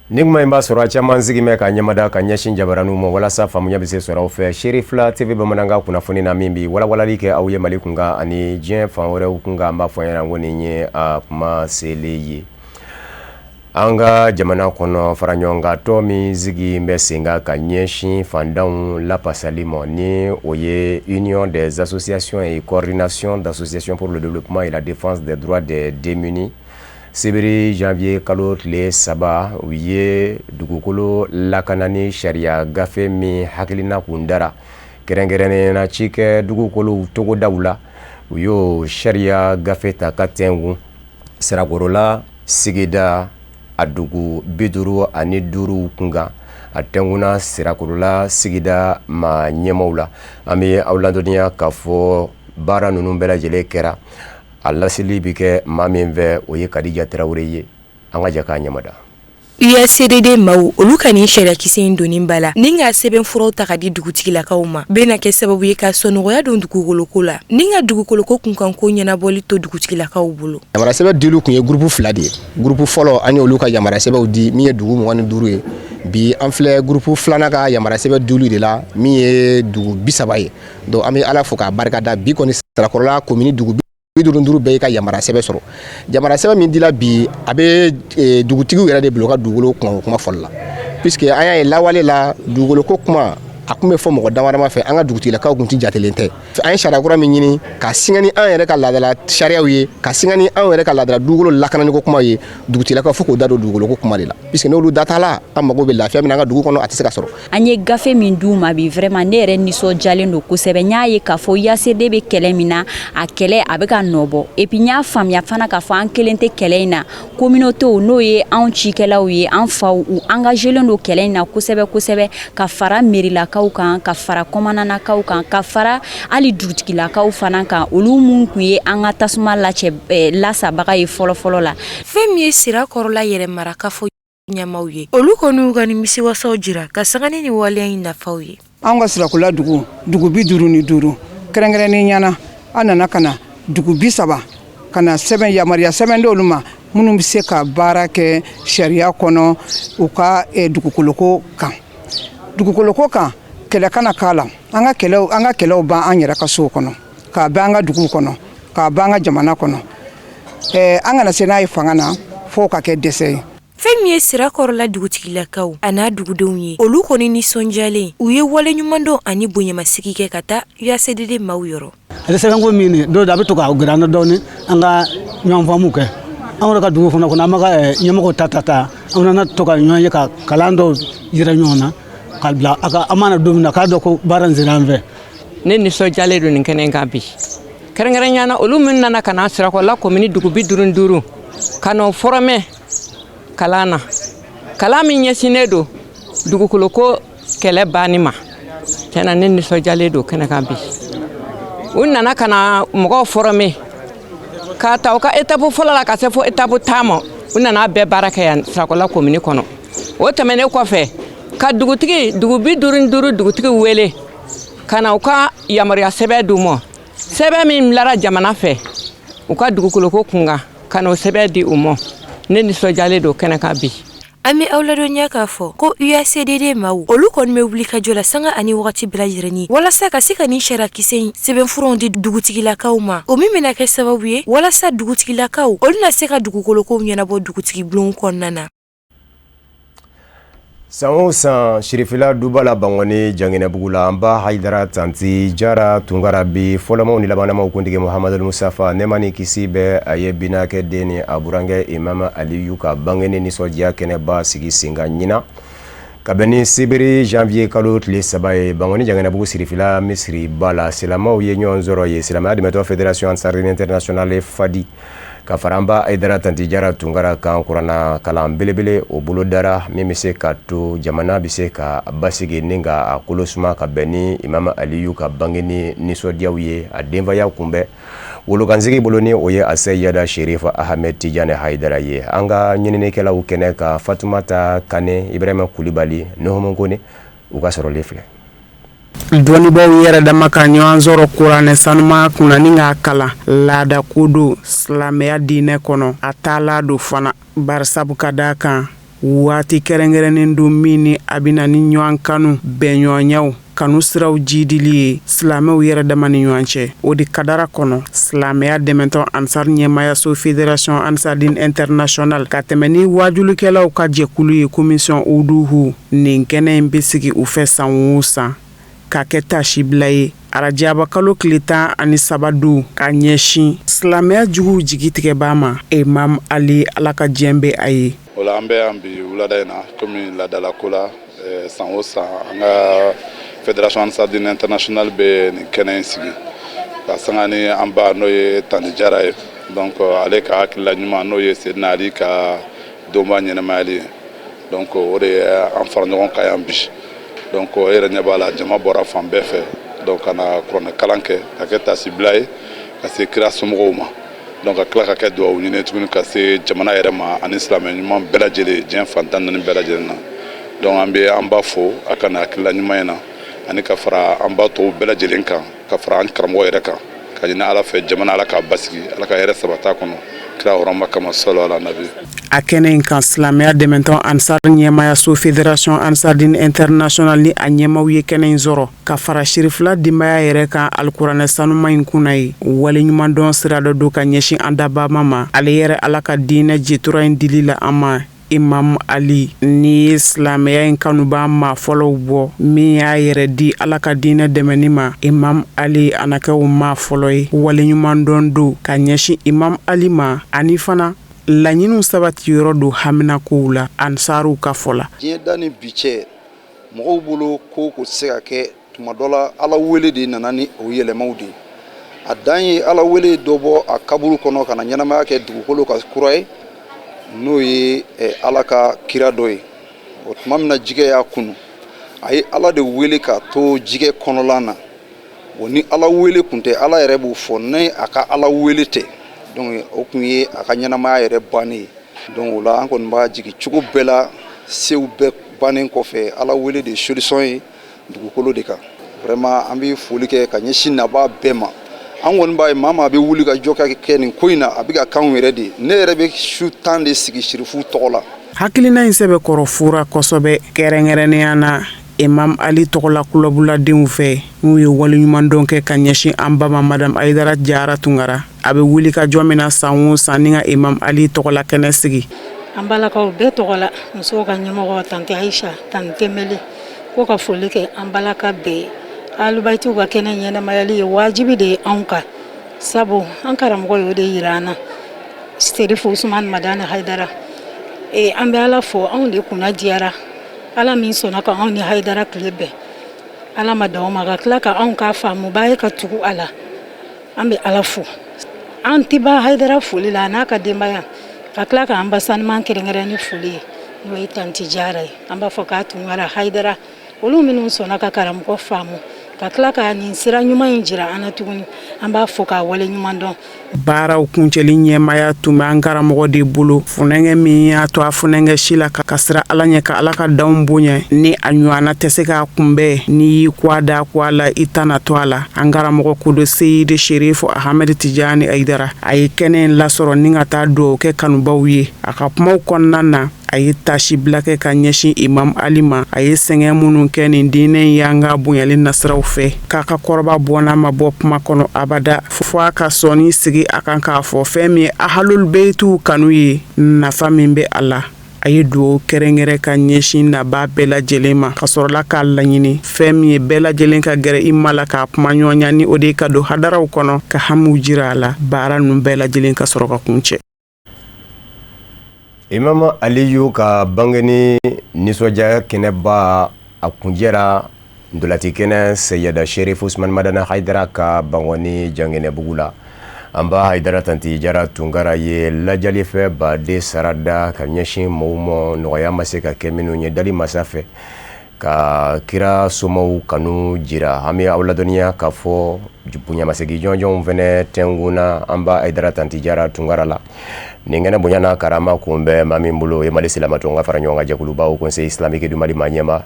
Ni kuma in b'a sɔrɔ a caman sigi bɛ ka ɲɛmada ka ɲɛsin jabaraninw ma walasa faamuya bɛ se sɔrɔ aw fɛ Sherifila TV bamanankan kunnafoni na min bi walawalali kɛ aw ye Mali kunkan ani diɲɛ fan wɛrɛw kunkan. An b'a fɔ ɲɛna ko nin ye a kuma selen ye. An ka jamana kɔnɔ, faraɲɔgɔnkantɔn min sigi bɛ sen kan ka ɲɛsin fantanw lapasali ma, ni o ye Union des associations et coordination d'associations pour le développement et la défense des droits des démunis, sibiri janvier kalo tile 3, u ye dugukolo lakanani sariya gafe min hakilina kun dara kɛrɛnkɛrɛnnenya na cikɛ dugukolow togodaw la, u y'o sariya gafe ta ka tɛnkun Sirakɔrɔla sigida a dugu 55 kunkan. A tɛnkunna Sirakɔrɔla sigida maa ɲɛmaw la. An bɛ aw ladɔnniya k'a fɔ baara ninnu bɛɛ lajɛlen kɛra. A laseli bɛ kɛ maa min fɛ, o ye Kadija Tarawele ye. An ka jɛ k'a ɲamada. UACDD maaw, olu ka nin sariyakisɛ in donni ba la ni ka sɛbɛnfuraw ta ka di dugutigilakaw ma, bɛna kɛ sababu ye ka sɔnɔgɔya don dugukoloko la ni ka dugukoloko kunkanko ɲɛnabɔli to dugutigilakaw bolo. Yamaruya sɛbɛn diliw tun ye groupe fila de ye. Groupe fɔlɔ, an ye olu ka yamaruya sɛbɛnw di, min ye dugu 25 ye. Bi, an filɛ groupe filanan ka yamaruya sɛbɛn diliw de la, min ye dugu 30 ye. Donc an bɛ Ala fo k'a barika da. Bi kɔni, Sirakɔrɔla komini dugu 55 bɛɛ y'i ka yamaruya sɛbɛn sɔrɔ. Yamaruya sɛbɛn min dila bi, a bɛ dugutigiw yɛrɛ de bila u ka dugukolo kunkanko kuma fɔli la, puisque an y'a ye lawale la, dugukolo ko kuma, a tun bɛ fɔ mɔgɔ damadama fɛ, an ka dugutigilakaw tun tɛ jatelen tɛ. An ye sariya kura min ɲini ka singa ni an yɛrɛ ka laadala sariyaw ye, ka singa ni anw yɛrɛ ka laadala dugukolo lakananiko kuma ye, dugutigilakaw fo k'u da don dugukolo ko kuma de la, puisque n'olu da t'a la, an mago bɛ lafiya min na an ka dugu kɔnɔ, a tɛ se ka sɔrɔ. An ye gafe min d'u ma bi, vraiment ne yɛrɛ nisɔndiyalen don kosɛbɛ. N y'a ye k'a fɔ UACD bɛ kɛlɛ min na, a kɛlɛ a bɛ ka nɔ bɔ. Et puis n y'a faamuya fana k'a fɔ an kelen tɛ kɛlɛ in na. Communauté, n'o ye anw cikɛlaw ye, an faw, u engagelen don kɛlɛ in na kosɛbɛ kosɛbɛ, ka fara mairilakaw kan, ka fara kɔmananakaw kan, ka fara hali dugutigilakaw fana kan, olu mun tun ye an ka tasuma lacɛ lasabaga ye fɔlɔfɔlɔ la. Fɛn min ye Sirakɔrɔla yɛrɛ marakafo ɲɛmaw ye, olu kɔni y'u ka nimisiwasaw jira ka sanga ni waleya in nafaw ye. An ka Sirakɔrɔla dugu 55, kɛrɛnkɛrɛnnen ɲɛna, an nana ka na dugu 30 ka na sɛbɛn, yamaruya sɛbɛn d'olu ma, minnu bɛ se ka baara kɛ sariya kɔnɔ u ka dugukoloko kan. Dugukoloko kan, kɛlɛ kana k'a la. An ka kɛlɛw ban an yɛrɛ ka sow kɔnɔ, k'a ban an ka duguw kɔnɔ, k'a ban an ka jamana kɔnɔ. An kana se n'a ye fanga na fo ka kɛ dɛsɛ ye. Fɛn min ye Sirakɔrɔla dugutigilakaw a n'a dugudenw ye, olu kɔni nisɔndiyalen, u ye waleɲumandɔn ani bonyamasigi kɛ ka taa UACDD maaw yɔrɔ. Ale sɛbɛnko min dɔw a bɛ to k'a gɛrɛ an na dɔɔni, an ka ɲɔgɔn faamu kɛ an yɛrɛ ka dugu kɔnɔ. An b'a ka ɲɛmɔgɔw ta ta ta, an nana to ka ɲɔgɔn ye ka kalan dɔw yira ɲɔgɔn na ka bila a ka. An mana don min na k'a dɔn ko baara in sera an fɛ. Ne nisɔndiyalen don nin kɛnɛ kan bi, kɛrɛnkɛrɛnya na olu min nana ka na Sirakɔrɔla komini dugu 55 ka n'o former kalan na, kalan min ɲɛsinnen don dugukoloko kɛlɛ banni ma. Tiɲɛna, ne nisɔndiyalen don kɛnɛ kan bi. U nana ka na mɔgɔw former k'a ta u ka étape fɔlɔ la ka se fo étape 10 ma. U nana bɛɛ baara kɛ yan Sirakɔrɔla komini kɔnɔ. O tɛmɛnen kɔfɛ, ka dugutigi dugu 55 dugutigi wele ka na u ka yamaruya sɛbɛn d'u ma, sɛbɛn min bilara jamana fɛ u ka dugukoloko kunkan, ka n'o sɛbɛn di u ma. Ne nisɔndiyalen don kɛnɛ kan bi. An bɛ aw ladɔnniya k'a fɔ ko UACDD maaw, olu kɔni bɛ wuli ka jɔ la sanga ani wagati bɛɛ lajɛlen walasa ka se ka nin sariyakisɛ in sɛbɛnfuraw di dugutigilakaw ma, o min bɛna kɛ sababu ye walasa dugutigilakaw, olu na se ka dugukolokow ɲɛnabɔ dugutigi bulon kɔnɔna na. San o san, Sirifila duba la Bankɔni Janginɛbugu la, an ba Hayidara Tanti Jara Tunkara bi fɔlɔmaw ni labanamaw kuntigi Muhamadu Musafa, nɛɛma ni kisi bɛ a ye, binakɛ den ni a burankɛ Imam Aliyu ka bangeni nisɔndiya kɛnɛba sigi sen kan ɲinan, ka bɛn ni sibiri janvier kalo tile 3 ye, Bankɔni Janginɛbugu Sirifila misiriba la. Silamɛw ye ɲɔgɔn sɔrɔ ye, silamɛya dɛmɛtɔ Fédération Ansarudine Internationale FADI, ka fara an ba Hayidara Tanti Jara Tunkara kan. Kuranna kalan belebele o bolo dara, min bɛ se ka to jamana bɛ se ka basigi ni ka a kolo suma, ka bɛn ni Imam Aliyu ka bangeni nisɔndiyaw ye. A denbaya kunbɛn wolokansigi bolo, ni o ye Aseyida Sherifa Ahmed Tijani Hayidara ye. An ka ɲininikɛlaw kɛnɛ ka Fatumata Kane, Ibrahima Kulibali, Nuhumu Kone, u ka sɔrɔlen filɛ. Dɔnnibaaw yɛrɛ dama ka ɲɔgɔn sɔrɔ kuranɛ sanuma kunna ni k'a kalan, laada ko don silamɛya diinɛ kɔnɔ. A taala don fana barisabu ka d'a kan. Waati kɛrɛnkɛrɛnnen don min ni a bɛ na ni ɲɔgɔn kanu, bɛnɲɔgɔnyaw, kanu siraw jidili ye silamɛw yɛrɛ dama ni ɲɔgɔn cɛ. O de kadara kɔnɔ, silamɛya dɛmɛtɔn Ansar ɲɛmaayaso Fédération Ansar Dine Internationale ka tɛmɛ ni waajulikɛlaw ka jɛkulu ye Commission Uduhu, nin kɛnɛ in bɛ sigi u fɛ san o san ka kɛ taasibila ye arajaba kalo tile 13 don ka ɲɛsin silamɛya juguw jigi tigɛbaa ma, Imam Ali, Ala ka diɲɛ bɛ a ye. O la an bɛ yan bi wulada in na, komi laadala ko la, san o san an ka Fédération Ansar Dine Internationale bɛ nin kɛnɛ in sigi ka sanga ni an ba n'o ye Tanti Jara ye. Donc ale ka hakilila ɲuman, n'o ye Sedina Ali ka donba ɲɛnamayali ye, donc o de ye an fara ɲɔgɔn kan yan bi. Donc e yɛrɛ ɲɛ b'a la, jama bɔra fan bɛɛ fɛ, donc ka na kuranɛ kalan kɛ ka kɛ tasibila ye ka se kira somɔgɔw ma, donc ka tila ka kɛ dugawu ɲini tuguni ka se jamana yɛrɛ ma ani silamɛ ɲuman bɛɛ lajɛlen diɲɛ fan 14 bɛɛ lajɛlen na. Donc an bɛ an ba fo a ka na hakilila ɲuman in na, ani ka fara an ba tɔw bɛɛ lajɛlen kan, ka fara an karamɔgɔ yɛrɛ kan, ka ɲini Ala fɛ jamana Ala k'a basigi, Ala ka hɛrɛ sabata kɔnɔ kira hɔrɔma kama, sɔlɔ ala nabi. A kɛnɛ in kan, silamɛya dɛmɛtɔn Ansar ɲɛmaayaso Fédération Ansar Dine Internationale ni a ɲɛmaw ye kɛnɛ in sɔrɔ ka fara Sirifila denbaya yɛrɛ kan alikuranɛ sanuma in kunna ye. Waleɲumandɔn sira dɔ don ka ɲɛsin an dabama ma, ale yɛrɛ Ala ka diinɛ jitura in dili la an ma. Imam Ali ni ye silamɛya in kanubaa maa fɔlɔw bɔ min y'a yɛrɛ di Ala ka diinɛ dɛmɛni ma, Imam Ali a na kɛ o maa fɔlɔ ye. Waleɲumandɔn don ka ɲɛsin Imam Ali ma, ani fana laɲiniw sabati yɔrɔ don haminakow la, Ansaruw ka fɔ la. Diɲɛ da ni bi cɛ, mɔgɔw bolo ko ko tɛ se ka kɛ. Tuma dɔ la, Ala wele de nana ni o yɛlɛmaw de ye. A dan ye Ala wele dɔ bɔ a kaburu kɔnɔ ka na ɲɛnamaya kɛ dugukolo kan kura ye, n'o ye Ala ka kira dɔ ye. O tuma min na jɛgɛ y'a kunu, a ye Ala de wele k'a to jɛgɛ kɔnɔla na. O ni Ala wele kun tɛ, Ala yɛrɛ b'o fɔ, ni a ka Ala wele tɛ, donc o kun ye a ka ɲɛnamaya yɛrɛ bannen ye. Donc o la an kɔni b'a jigin cogo bɛɛ la, sew bɛɛ bannen kɔfɛ, Ala wele de ye solution ye dugukolo de kan. Vraiment, an bɛ foli kɛ ka ɲɛsin nabaa bɛɛ ma. An kɔni b'a ye, maa maa bɛ wuli ka jɔ ka kɛ nin ko in na, a bɛ ka k'anw yɛrɛ de ye. Ne yɛrɛ bɛ su 10 de sigi sirifu tɔgɔ la. Hakilina in sɛbɛkɔrɔ fora kosɛbɛ, kɛrɛnkɛrɛnnenya na Imam Ali tɔgɔla kulɔbuladenw fɛ, n'u ye waleɲumandɔn kɛ ka ɲɛsin an ba ma, Madame Ayidara Jara Tunkara, a bɛ wuli ka jɔ min na san o san ni ka Imam Ali tɔgɔla kɛnɛ sigi. An balakaw bɛɛ tɔgɔ la, musow ka ɲɛmɔgɔ Tante Ayisa, Tante Tɛmɛli ko ka foli kɛ an balaka bɛɛ ye. Alubayitiw ka kɛnɛ ɲɛnamayali ye wajibi de ye anw kan, sabu an karamɔgɔ y'o de yira an na, Serifu Usumani Madani Hayidara. An bɛ Ala fo, anw de kunna diyara, Ala min sɔnna ka anw ni Hayidara tile bɛn. Ala ma dan o ma, ka tila ka anw k'a faamuba ye ka tugu a la. An bɛ Ala fo, an tɛ ban Hayidara foli la, a n'a ka denbaya, ka tila k'an ba sanuman kɛrɛnkɛrɛn ni foli ye, n'o ye Tanti Jara ye. An b'a fɔ k'a Tunkara Hayidara, olu minnu sɔnna ka karamɔgɔ faamu ka tila ka nin sira ɲuman in jira an na tuguni, an b'a fo k'a wale ɲuman dɔn. Baaraw kuncɛli ɲɛmaaya tun bɛ an karamɔgɔ de bolo, funɛnkɛ min y'a to a funɛnkɛ si la ka siran Ala ɲɛ, ka Ala ka danw bonya, ni a ɲɔgɔnna tɛ se k'a kunbɛn. N'i y'i kɔ da kɔ a la, i tana to a la. An karamɔgɔ kodo Seyidi Serifu Ahamɛdi Tijani Ayidara, a ye kɛnɛ in lasɔrɔ ni ka taa dugawu kɛ kanubaw ye. A ka kumaw kɔnɔna na, a ye taasibila kɛ ka ɲɛsin Imam Ali ma, a ye sɛgɛn minnu kɛ nin diinɛ in y'an ka bonyali nasiraw fɛ, k'a ka kɔrɔba bɔnna ma bɔ kuma kɔnɔ abada, fo a ka sɔnni sigi a kan k'a fɔ fɛn min ye ahalul beyitiw kanu ye, nafa min bɛ a la. A ye dugawu kɛrɛnkɛrɛn ka ɲɛsin nabaa bɛɛ lajɛlen ma, ka sɔrɔla k'a laɲini fɛn min ye bɛɛ lajɛlen ka gɛrɛ i ma la k'a kuma ɲɔgɔnya, ni o de ye ka don hadaraw kɔnɔ ka hamiw jira a la, baara ninnu bɛɛ lajɛlen ka sɔrɔ ka kuncɛ. Imam Aliyu ka bangeni nisɔndiya kɛnɛba a kuncɛra ntolati kɛnɛ Seyida Sherif Usman Madani Hayidara ka Bankɔni Janginɛbugu la. An ba Hayidara Tanti Jara Tunkara ye lajalifɛn baden sara da ka ɲɛsin mɔgɔw ma, nɔgɔya ma se ka kɛ minnu ye dali masa fɛ, ka kira somaw kanu jira. An bɛ aw ladɔnniya k'a fɔ bonyamasegin jɔnjɔnw fɛnɛ tɛnkunna an ba Hayidara Tanti Jara Tunkara la. Nin kɛnɛ bonya n'a karama kun bɛ maa min bolo, o ye Mali silamɛtɔnw ka fara ɲɔgɔn kan jɛkuluba Haut Conseil islamique du Mali maa ɲɛmaa,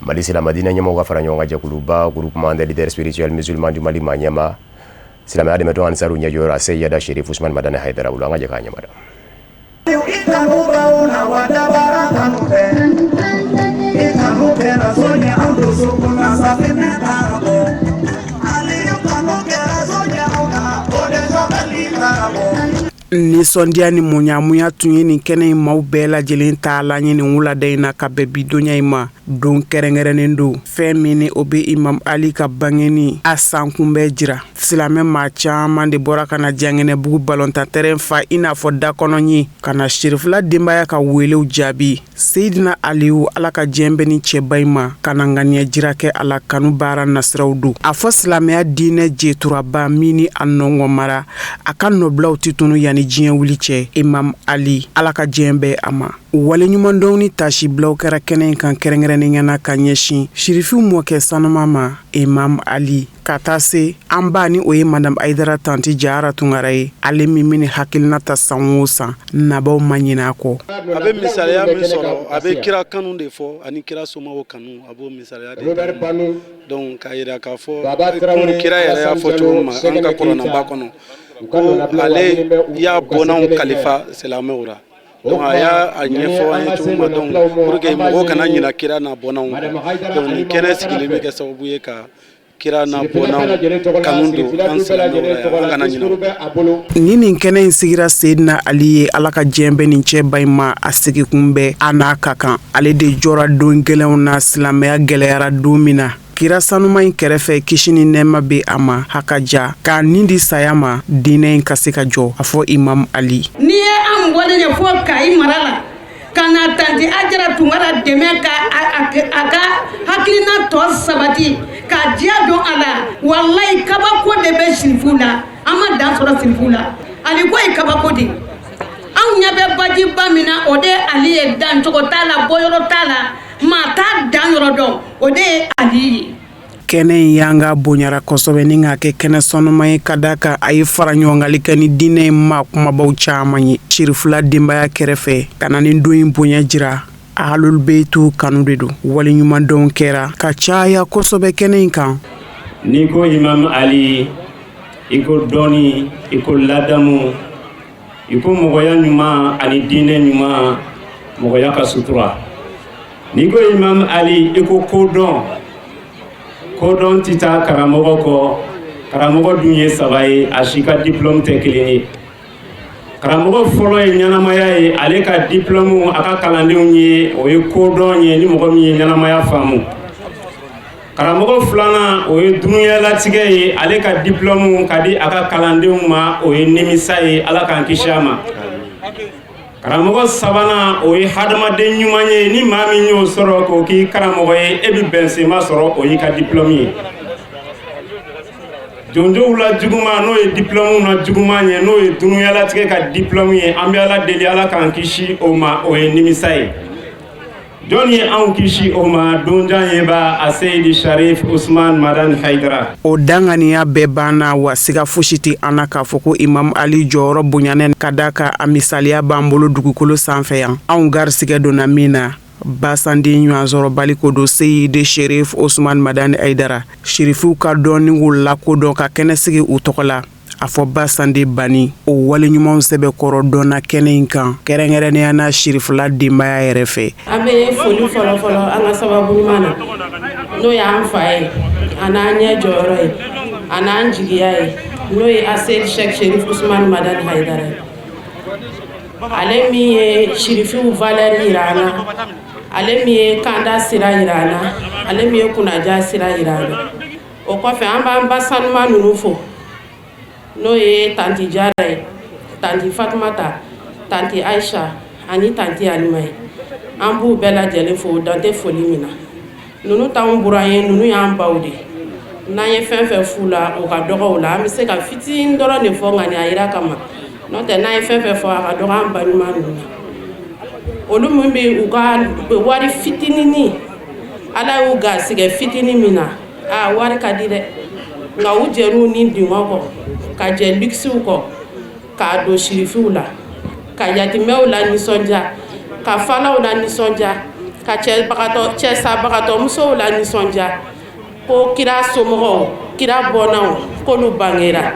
Mali silamɛ diinɛ ɲɛmɔgɔw ka fara ɲɔgɔn kan jɛkuluba Groupement des leaders spirituels musulmans du Mali maa ɲɛmaa, silamɛya dɛmɛtɔn Ansaru ɲɛjɔyɔrɔ Seyida Sherif Usman Madani Hayidara bolo. An ka jɛ k'a ɲɛmada. kanu fɛ i kanu kɛra so ye an dusukun na safinɛ taara bɔ Aliyu kanu kɛra so ye anw na o de sɔbɛli taara bɔ. Nisɔndiya ni muɲamuɲa tun ye nin kɛnɛ in maaw bɛɛ lajɛlen taalan ye nin wulada in na ka bɛn bi donya in ma. Don kɛrɛnkɛrɛnnen don, fɛn min ni o bɛ Imam Ali ka bangeni a san kunbɛn jira. Silamɛ maa caman de bɔra ka na Jankɛnɛbugu balontan terrain fa i n'a fɔ dakɔnɔɲin ka na Sirifila denbaya ka welew jaabi. Seyidina Aliyu, Ala ka diɲɛ bɛ nin cɛba in ma, ka na ŋaniya jira kɛ a la kanu baara nasiraw don. A fɔ silamɛya diinɛ jeturaba min ni a nɔngɔn mara, a ka nɔbilaw tɛ tunu yanni diɲɛ wuli cɛ. Imam Ali, Ala ka diɲɛ bɛ a ma. Waleɲumandɔn ni taasibilaw kɛra kɛnɛ in kan kɛrɛnkɛrɛnnenya na ka ɲɛsin Sirifiw mɔkɛ sanuma ma, Imam Ali. Ka taa se an ba ni o ye madame Ayidara tanti Jara Tunkara ye, ale min bɛ nin hakilina ta san o san, nabaw ma ɲinɛ a kɔ. A bɛ misaliya min sɔrɔ, a bɛ kira kanu de fɔ ani kira somɔgɔw kanu, a b'o misaliya de d'an ma. Donc k'a jira k'a fɔ komi kira yɛrɛ y'a fɔ cogo min na an ka kuranɛba kɔnɔ, ko ale y'a bɔnnaw kalifa silamɛw la. Donc a y'a ɲɛfɔ an ye cogo min na, donc pour que mɔgɔw kana ɲinɛ kira n'a bɔnnaw kɔ. Donc nin kɛnɛ sigilen bɛ kɛ sababu ye ka kira n'a bɔnnaw kanu don an silamɛw la, an kana ɲinɛ o kɔ. Ni nin kɛnɛ in sigira Seyidina Ali ye, Ala ka diɲɛ bɛ nin cɛba in ma, a sigikun bɛ a n'a ka kan. Ale de jɔra don gɛlɛnw na, silamɛya gɛlɛyara don min na, kira sanuma in kɛrɛfɛ, kisi ni nɛɛma bɛ a ma, haka ja k'a nin di saya ma diinɛ in ka se ka jɔ. A fɔ Imam Ali. N'i ye an bɔlen ye fo Kayi mara la ka na tanti Ajara Tunkara dɛmɛ ka a ka hakilina tɔ sabati ka diya don a la, walayi kabako de bɛ sirifu la. An ma dan sɔrɔ sirifu la. Ali ko ye kabako de. Anw ɲɛ bɛ bajiba min na, o de ye Ali ye. Dancogo t'a la, bɔyɔrɔ t'a la, maa t'a dan yɔrɔ dɔn, o de ye Ali ye. Kɛnɛ in yanga bonyara kosɛbɛ ni k'a kɛ kɛnɛ sɔnuma ye, ka da kan a ye fara ɲɔgɔngali kɛ ni diinɛ in maa kumabaw caman ye Sirifila denbaya kɛrɛfɛ ka na ni don in bonya jira. Ahlul Beytu kanu de don. Waleɲumandɔn kɛra ka caya kosɛbɛ kɛnɛ in kan. N'i ko Imam Ali, i ko dɔnni, i ko ladamu, i ko mɔgɔya ɲuman ani diinɛ ɲuman, mɔgɔya ka sutura. N'i ko Imam Ali, i ko kodɔn. Kodɔn tɛ taa karamɔgɔ kɔ. Karamɔgɔ dun ye saba ye, a si ka diplôme tɛ kelen ye. Karamɔgɔ fɔlɔ ye ɲɛnamaya ye, ale ka diplôme a ka kalandenw ye, o ye kodɔn ye, ni mɔgɔ min ye ɲɛnamaya faamu. Karamɔgɔ filanan, o ye dununyalatigɛ ye, ale ka diplôme ka di a ka kalandenw ma, o ye nimisa ye, Ala k'an kisi a ma. Karamɔgɔ sabanan, o ye hadamaden ɲuman ye, ni maa min y'o sɔrɔ k'o k'i karamɔgɔ ye, e bɛ bɛnsenma sɔrɔ, o y'i ka diplôme ye. Jonjow la juguman, n'o ye diplôme na juguman ye, n'o ye dununyalatigɛ ka diplôme ye, an bɛ Ala deli Ala k'an kisi o ma, o ye nimisa ye. Jɔn ye anw kisi o ma? Donjan yeba a Seyidi Sharif Usman Madani Haidara. O danganiya bɛɛ banna wa, siga fosi tɛ an na k'a fɔ ko Imam Ali jɔyɔrɔ bonyanen, ka da kan a misaliya b'an bolo dugukolo sanfɛ yan, anw garisigɛ donna min na, basanden ɲɔgɔnsɔrɔbali ko don. Seyidi Sherif Usman Madani Haidara, Sherifuw ka dɔnni k'u lakodɔn ka kɛnɛ sigi u tɔgɔ la, a fɔ basande banni o wale ɲumanw sɛbɛkɔrɔ dɔnna kɛnɛ in kan, kɛrɛnkɛrɛnnenya na Sirifila denbaya yɛrɛ fɛ. An bɛ foli fɔlɔ fɔlɔ an ka sababu ɲuman na, n'o y'an fa ye, a n'an ɲɛ jɔyɔrɔ ye, a n'an jigiya ye, n'o ye Aseyidi Sɛki Sherif Usumani Madani Hayidara ye. Ale min ye sirifiw valeur yira an na, ale min ye kanda sira yira an na, ale min ye kunnaja sira yira an na. O kɔfɛ, an b'an ba sanuma ninnu fo, n'o ye tanti Jara ye, tanti Fatumata, tanti Ayisa ani tanti Alima ye. An b'u bɛɛ lajɛlen fo, dan tɛ foli min na. Ninnu t'anw buran ye, ninnu y'an baw de. N'an ye fɛn fɛn f'u la, o ka dɔgɔ u la. An bɛ se ka fitinin dɔrɔn de fɔ ŋaniya yira kama, n'o tɛ n'an ye fɛn fɛn fɔ, a ka dɔgɔ an ba ɲuman ninnu na. Olu min bɛ u ka wari fitininin, Ala y'u garisɛgɛ fitinin min na, aa, wari ka di dɛ, nka u jɛn'u ni dungɔ kɔ ka jɛ luxew kɔ k'a don sirifiw la, ka yatimɛw la nisɔndiya, ka falaw la nisɔndiya, ka cɛbagatɔ cɛsabagatɔ musow la nisɔndiya, ko kira somɔgɔw, kira bɔnnaw, k'olu bangera.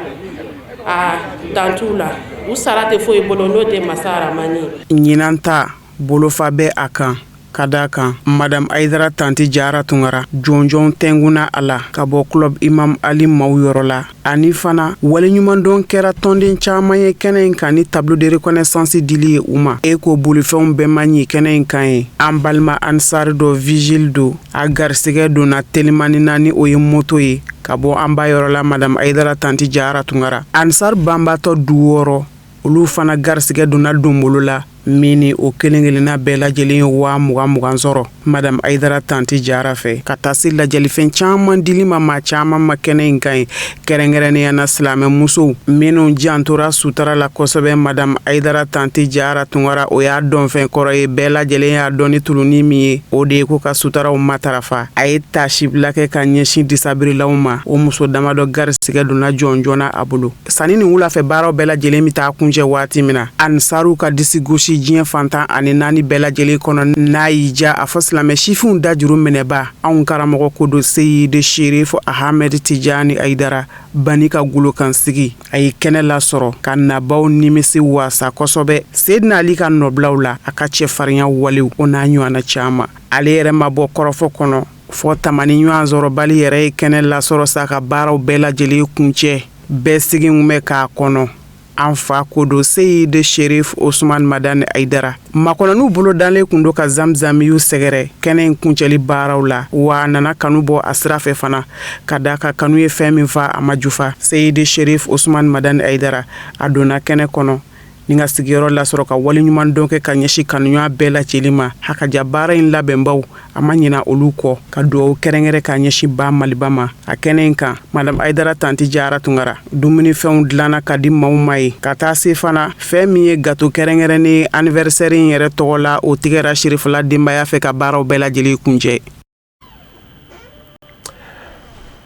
Aa, dan t'u la, u sara tɛ foyi bolo n'o tɛ masa Aramani ye. Ɲinan ta. bolofa bɛ a kan ka d'a kan madame Hayidara Tanti Jara Tunkara jɔnjɔn tɛnkunna a la ka bɔ club Imam Ali maaw yɔrɔ la ani fana waleɲumandɔn kɛra tɔnden caman ye kɛnɛ in kan ni tableau de reconnaissance dili ye u ma e ko bolifɛnw bɛɛ ma ɲi kɛnɛ in kan ye an balima ansari dɔ vigile don a garisɛgɛ donna telimani na ni o ye moto ye ka bɔ an ba yɔrɔ la madame Hayidara Tanti Jara Tunkara ansari banbatɔ du 6 olu fana garisɛgɛ donna donbolo la min ni o kelen-kelenna bɛɛ lajɛlen ye 20,000 20 sɔrɔ madame Hayidara Tanti Jara fɛ ka taa se ladiyalifɛn caman dili ma maa caman ma kɛnɛ in kan ye kɛrɛnkɛrɛnnenya na silamɛ musow minnu jantora sutara la kosɛbɛ madame Hayidara Tanti Jara Tunkara o y'a dɔnfɛn kɔrɔ ye bɛɛ lajɛlen y'a dɔn ni tuluni min ye o de ye ko ka sutaraw matarafa a ye taasibila kɛ ka ɲɛsin disabirilaw ma o muso damadɔ garisɛgɛ donna jɔnjɔn na a bolo Sanni nin wulafɛ baaraw bɛɛ lajɛlen bɛ taa kuncɛ waati min na ansaruw ka disigosi diɲɛ fan 14 bɛɛ lajɛlen kɔnɔ n'a y'i diya a fɔ silamɛ sifinw dajuru minɛba anw karamɔgɔ ko don Seyidi Sherif Ahmed Tijani Hayidara Bani ka golokansigi a ye kɛnɛ lasɔrɔ ka nabaw nimisi wasa kosɛbɛ Seydina Ali ka nɔbilaw la a ka cɛfarinya walew o n'a ɲɔgɔnna caman ale yɛrɛ ma bɔ kɔrɔfɔ kɔnɔ fɔ tamani ɲɔgɔn sɔrɔbali yɛrɛ ye kɛnɛ lasɔrɔ sa ka baaraw bɛɛ lajɛlen kuncɛ bɛɛ sigi bɛ k'a kɔnɔ an fa ko don Seyidi Sherif Osman Madani Hayidara makɔnɔniw bolo dalen kun don ka zamzamiyu sɛgɛrɛ kɛnɛ in kuncɛli baaraw la wa a nana kanu bɔ a sira fɛ fana ka d'a kan kanu ye fɛn min fa a ma jufa Seyidi Sherif Osman Madani Hayidara a donna kɛnɛ kɔnɔ ni ka sigiyɔrɔ lasɔrɔ ka waleɲumandɔn kɛ ka ɲɛsin kanuɲɔgɔn bɛɛ lajɛlen ma hakaja baara in labɛnbaw a ma ɲina olu kɔ ka dugawu kɛrɛnkɛrɛn ka ɲɛsin ba maliba ma a kɛnɛ in kan madame Hayidara Tanti Jara Tunkara dumunifɛnw dilanna ka di maaw ma ye ka taa se fana fɛn min ye gato kɛrɛnkɛrɛnnen anniversaire in yɛrɛ tɔgɔ la o tigɛra Sherifila denbaya fɛ ka baaraw bɛɛ lajɛlen kuncɛ.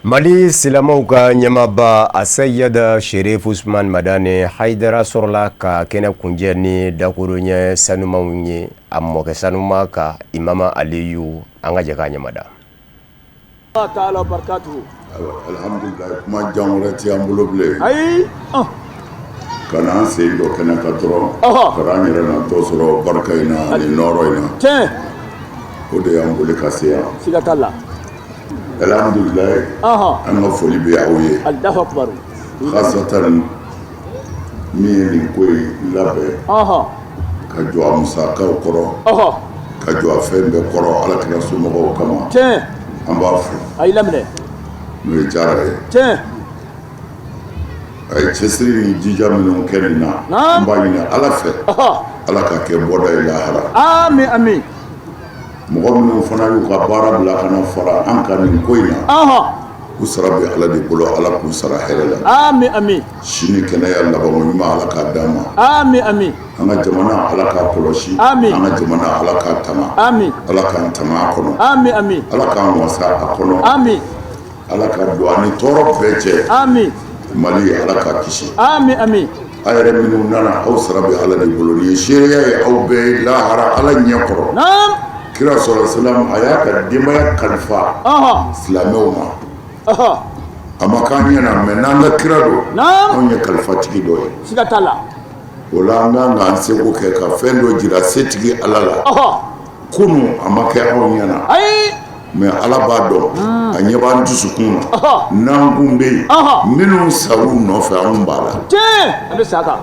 Mali silamɛw ka ɲɛmaaba Aseyida Sherif Usman Madani Hayidara sɔrɔla ka kɛnɛ kuncɛ ni dakuruɲɛ sanumanw ye a mɔkɛ sanuma ka Imama Aliyu an ka jɛ k'a ɲɛmada. Alhamdulilayi kuma jan wɛrɛ tɛ an bolo bilen. Ayi. Ka na an sen jɔ kɛnɛ kan dɔrɔn. Ka an yɛrɛ natɔ sɔrɔ barika in na ani nɔɔrɔ in na. Tiɲɛ. O de y'an boli ka se yan. Siga t'a la. Alhamdulilayi. An ka foli bɛ aw ye. Alahu akibaru. Khasatan min ye nin ko in labɛn. Ka jɔ a musakaw kɔrɔ. Ka jɔ a fɛn bɛɛ kɔrɔ Ala kira somɔgɔw kama. Tiɲɛ. An b'a fo. A y'i laminɛ. N'o ye Jara ye. Tiɲɛ. A ye cɛsiri ni jija minnu kɛ nin na. Naam. An b'a ɲini Ala fɛ. Ala k'a kɛ bɔda ye lahara. Ami ami. Mɔgɔ minnu fana y'u ka baara bila ka na fara an kan nin ko in na. U sara bɛ Ala de bolo Ala k'u sara hɛrɛ la. Ami ami. Si ni kɛnɛya labanko ɲuman Ala k'a d'an ma. Ami ami. An ka jamana Ala k'a kɔlɔsi. Ami. An ka jamana Ala k'a tanga. Ami. Ala k'an tanga a kɔnɔ. Ami ami. Ala k'an wasa a kɔnɔ. Ami. Ala ka don an ni tɔɔrɔ bɛɛ cɛ. Ami. Mali Ala k'a kisi. Ami ami. A yɛrɛ minnu nana aw sara bɛ Ala de bolo nin ye seereya ye aw bɛɛ ye lahara Ala ɲɛ kɔrɔ. Naam. Kira sɔrɔ salam a y'a ka denbaya kalifa. Ɔhɔ. Silamɛw ma. Ɔhɔ. A ma k'an ɲɛna mais n'an ka kira don. Naam. Anw ye kalifatigi dɔ ye. Siga t'a la. O la an kan k'an seko kɛ ka fɛn dɔ jira setigi Ala la. Ɔhɔ. Kunun a ma kɛ anw ɲɛna. Ayi. Mais Ala b'a dɔn a ɲɛ b'an dusukun na n'an kun bɛ yen minnu sar'u nɔfɛ anw b'a la. Tiɲɛ. An bɛ sa kan.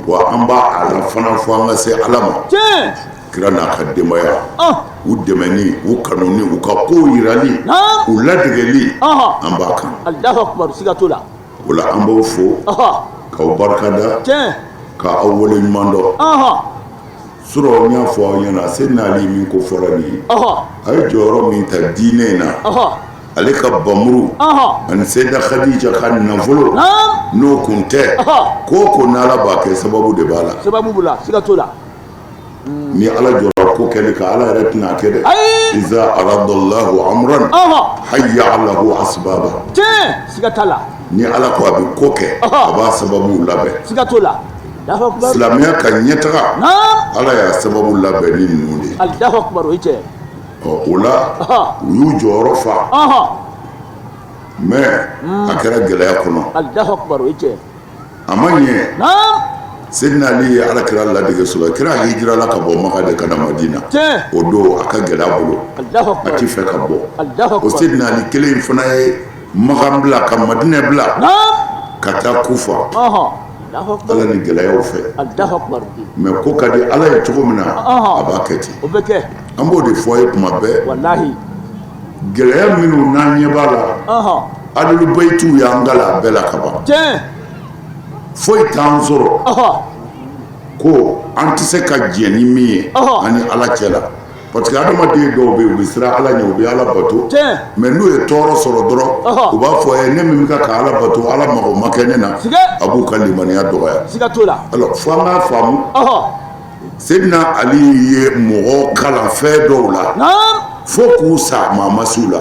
Wa an b'a a la fana fo an ka se Ala ma. Tiɲɛ. Kira n'a ka denbaya. U dɛmɛni u kanuni u ka kow yirali. Naam. U ladegeli. An b'a kan. Alahu akibaru siga t'o la. O la an b'aw fo. K'aw barikada. Tiɲɛ. K'aw waleɲuman dɔn. Surɔ n y'a fɔ aw ɲɛna Seydina Ali min ko fɔra nin ye, a ye jɔyɔrɔ min ta diinɛ in na, ale ka bamuru ani Seyida Khadija ka nafolo n'o kun tɛ ko o ko n'Ala b'a kɛ sababu de b'a la, sababu b'o la siga t'o la, ni Ala jɔra ko kɛli kan Ala yɛrɛ tɛna a kɛ dɛ, ayi, iza aradallahu amran hayya lahu asbaba, tiɲɛ siga t'a la, ni Ala ko a bɛ ko kɛ a b'a sababuw labɛn, siga t'o la. Silamɛya ka ɲɛtaga Ala y'a sababu labɛn ni ninnu de ye. Alahu akibaru o ye tiɲɛ ye. Ɔ o la u y'u jɔyɔrɔ fa. Mais a kɛra gɛlɛya kɔnɔ. Alahu akibaru o ye tiɲɛ ye. A ma ɲɛ. Seydina Ali ye Ala kira ladege sɔrɔ kira hijirala ka bɔ Maka de ka na Madina o don a ka gɛlɛn a bolo a ti fɛ ka bɔ o Seydina Ali kelen in fana ye Maka bila ka Madina bila ka taa Kufa Ala ni gɛlɛyaw fɛ mais ko ka di Ala ye cogo min na a b'a kɛ ten an b'o de fɔ a ye tuma bɛɛ gɛlɛya minnu n'an ɲɛ b'a la Ahlul-Baytiw y'an kalan a bɛɛ la ka ban foyi t'an sɔrɔ ko an tɛ se ka jɛn ni min ye an ni Ala cɛ la parce que adamaden dɔw bɛ yen u bɛ siran Ala ɲɛ u bɛ Ala bato mais n'u ye tɔɔrɔ sɔrɔ dɔrɔn u b'a fɔ ye ne min bɛ ka Ala bato Ala mago ma kɛ ne na a b'u ka limaniya dɔgɔya alors fo an k'a faamu Seydina Ali ye mɔgɔ kalan fɛn dɔw la fo k'u sa maa ma s'u la